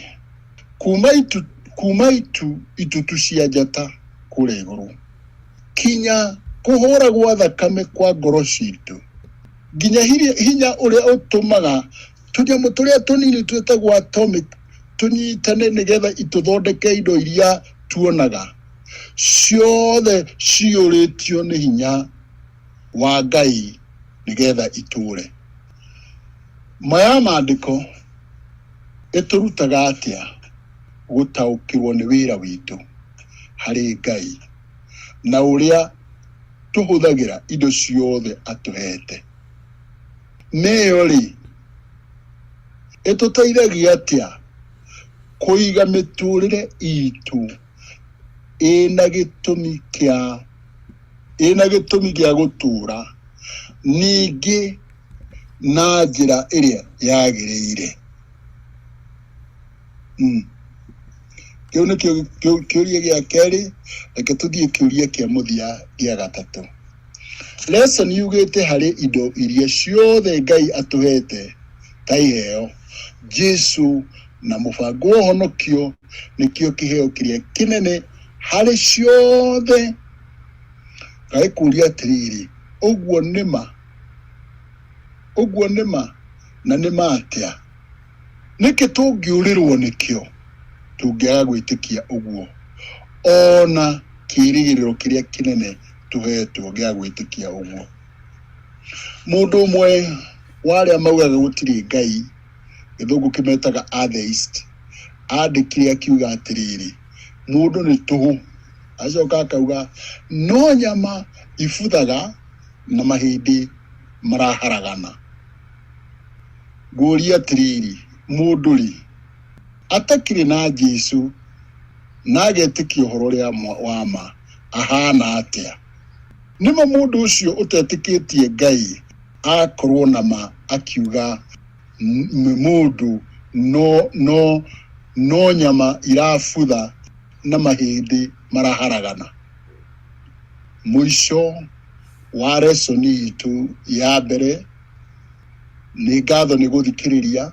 kuma itu itutu cia njata kũrĩa igũrũ kinya kũhũra gwa thakame kwa ngoro citũ, nginya hinya ũrĩa ũtũmaga tũnyamũ tũrĩa tũnini twĩtagwo atomic tũnyitane nĩgetha itũthondeke indo iria tuonaga, ciothe ciyũrĩtio nĩ hinya wa Ngai nĩgetha itũũre. Ma ya maandĩko ĩtũrutaga atĩa gũtaũkĩrwo nĩ wĩra witũ harĩ Ngai na ũrĩa tũhũthagĩra indo ciothe atũhete? Nĩyo rĩ, ĩtũteithagia atĩa kũiga mĩtũũrĩre itũ ĩna gĩtũmi kĩa ĩna gĩtũmi gĩa gũtũũra ningĩ na njĩra ĩrĩa yagĩrĩire? Kĩu nĩkĩo kĩũria gĩa kerĩ. Reke tũthiĩ kĩũria kĩa mũthia gĩa gatatũ. Lesson yugĩte harĩ indo iria ciothe Ngai atũhete ta iheo, Jesu na mũbango wa ũhonokio nĩkĩo kĩheo kĩrĩa kĩnene harĩ ciothe. Ngagĩkũria atĩrĩrĩ, ũguo nĩ ma? Ũguo nĩ ma? Na nĩ ma atĩa? Nĩkĩ tũngĩũrĩrwo nĩkĩo tũngĩaga gwĩtĩkia ũguo, o na kĩĩrĩgĩrĩro kĩrĩa kĩnene tũheetwo gĩa gwĩtĩkia ũguo? Mũndũ ũmwe wa arĩa maugaga gũtirĩ Ngai, gĩthũngũ kĩmetaga atheist, andĩkire akiuga atĩrĩrĩ, mũndũ nĩ tũhũ. Acoka akauga, no nyama ibuthaga na mahĩndĩ maraharagana. Ngũria atĩrĩrĩ, mũndũ rĩ, atakĩrĩ na Jesu na agetĩkia ũhoro ũrĩa wa ma, ahana atĩa? Nĩma mũndũ ũcio ũtetĩkĩtie Ngai agakorwo na ma akiuga mũndũ no no no nyama irabutha na mahĩndĩ maraharagana. Mũico wa lesson itũ ya mbere, nĩ ngatho nĩ gũthikĩrĩria,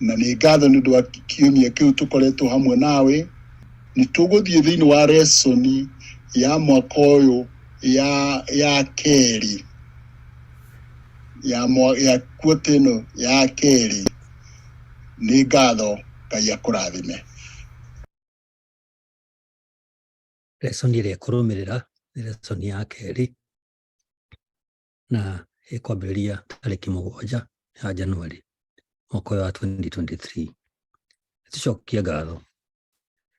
na nĩ ngatho nĩ ũndũ wa kiumia kĩu tũkoretwo hamwe nawe. Nĩ tũgũthiĩ thĩinĩ wa lesson ya mwaka ũyũ ya kerĩ, ya quarter ĩno ya kerĩ. Nĩ ngatho, Ngai akũrathime. Lesson ĩrĩa ĩkũrũmĩrĩra nĩ lesson ya kerĩ, na ĩkwambĩrĩria tarĩki 7 ya January mwaka ũyũ wa 2023. Tũcokie ngatho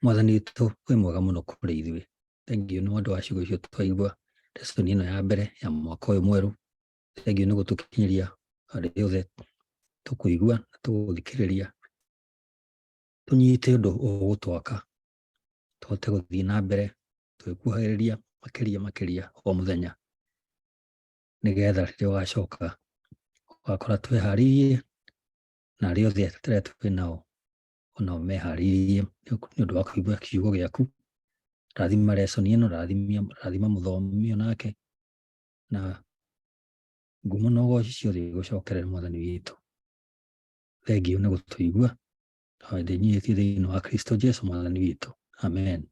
Mwathani witũ wĩ mwega mũno kũrĩ ithuĩ. Thengiũ nĩ ũndũ wa ciugo icio twaigua lesson ĩno ya mbere ya mwaka ũyũ mwerũ. Thengiũ nĩ gũtũkinyĩria arĩa othe tũkũigua na tũgũthikĩrĩria, tũnyite ũndũ ũgũtwaka tũhote gũthiĩ na mbere tũgĩkuhagĩrĩria makĩria makĩria o mũthenya, nĩgetha rĩrĩa ũgacoka ũgakora twĩharĩirie na arĩa othe arĩa twĩ nao onao meharĩirie nĩ ũndũ wa kũigua kiugo gĩaku. Rathima lesson ĩno, rathima mũthomi onake, na ngumo na ũgoci ciothe igũcokerere Mwathani witũ. Thengiũ nĩ gũtũigua, ndĩnyihĩtie thĩinĩ wa Kristo Jesu Mwathani witũ. Amen.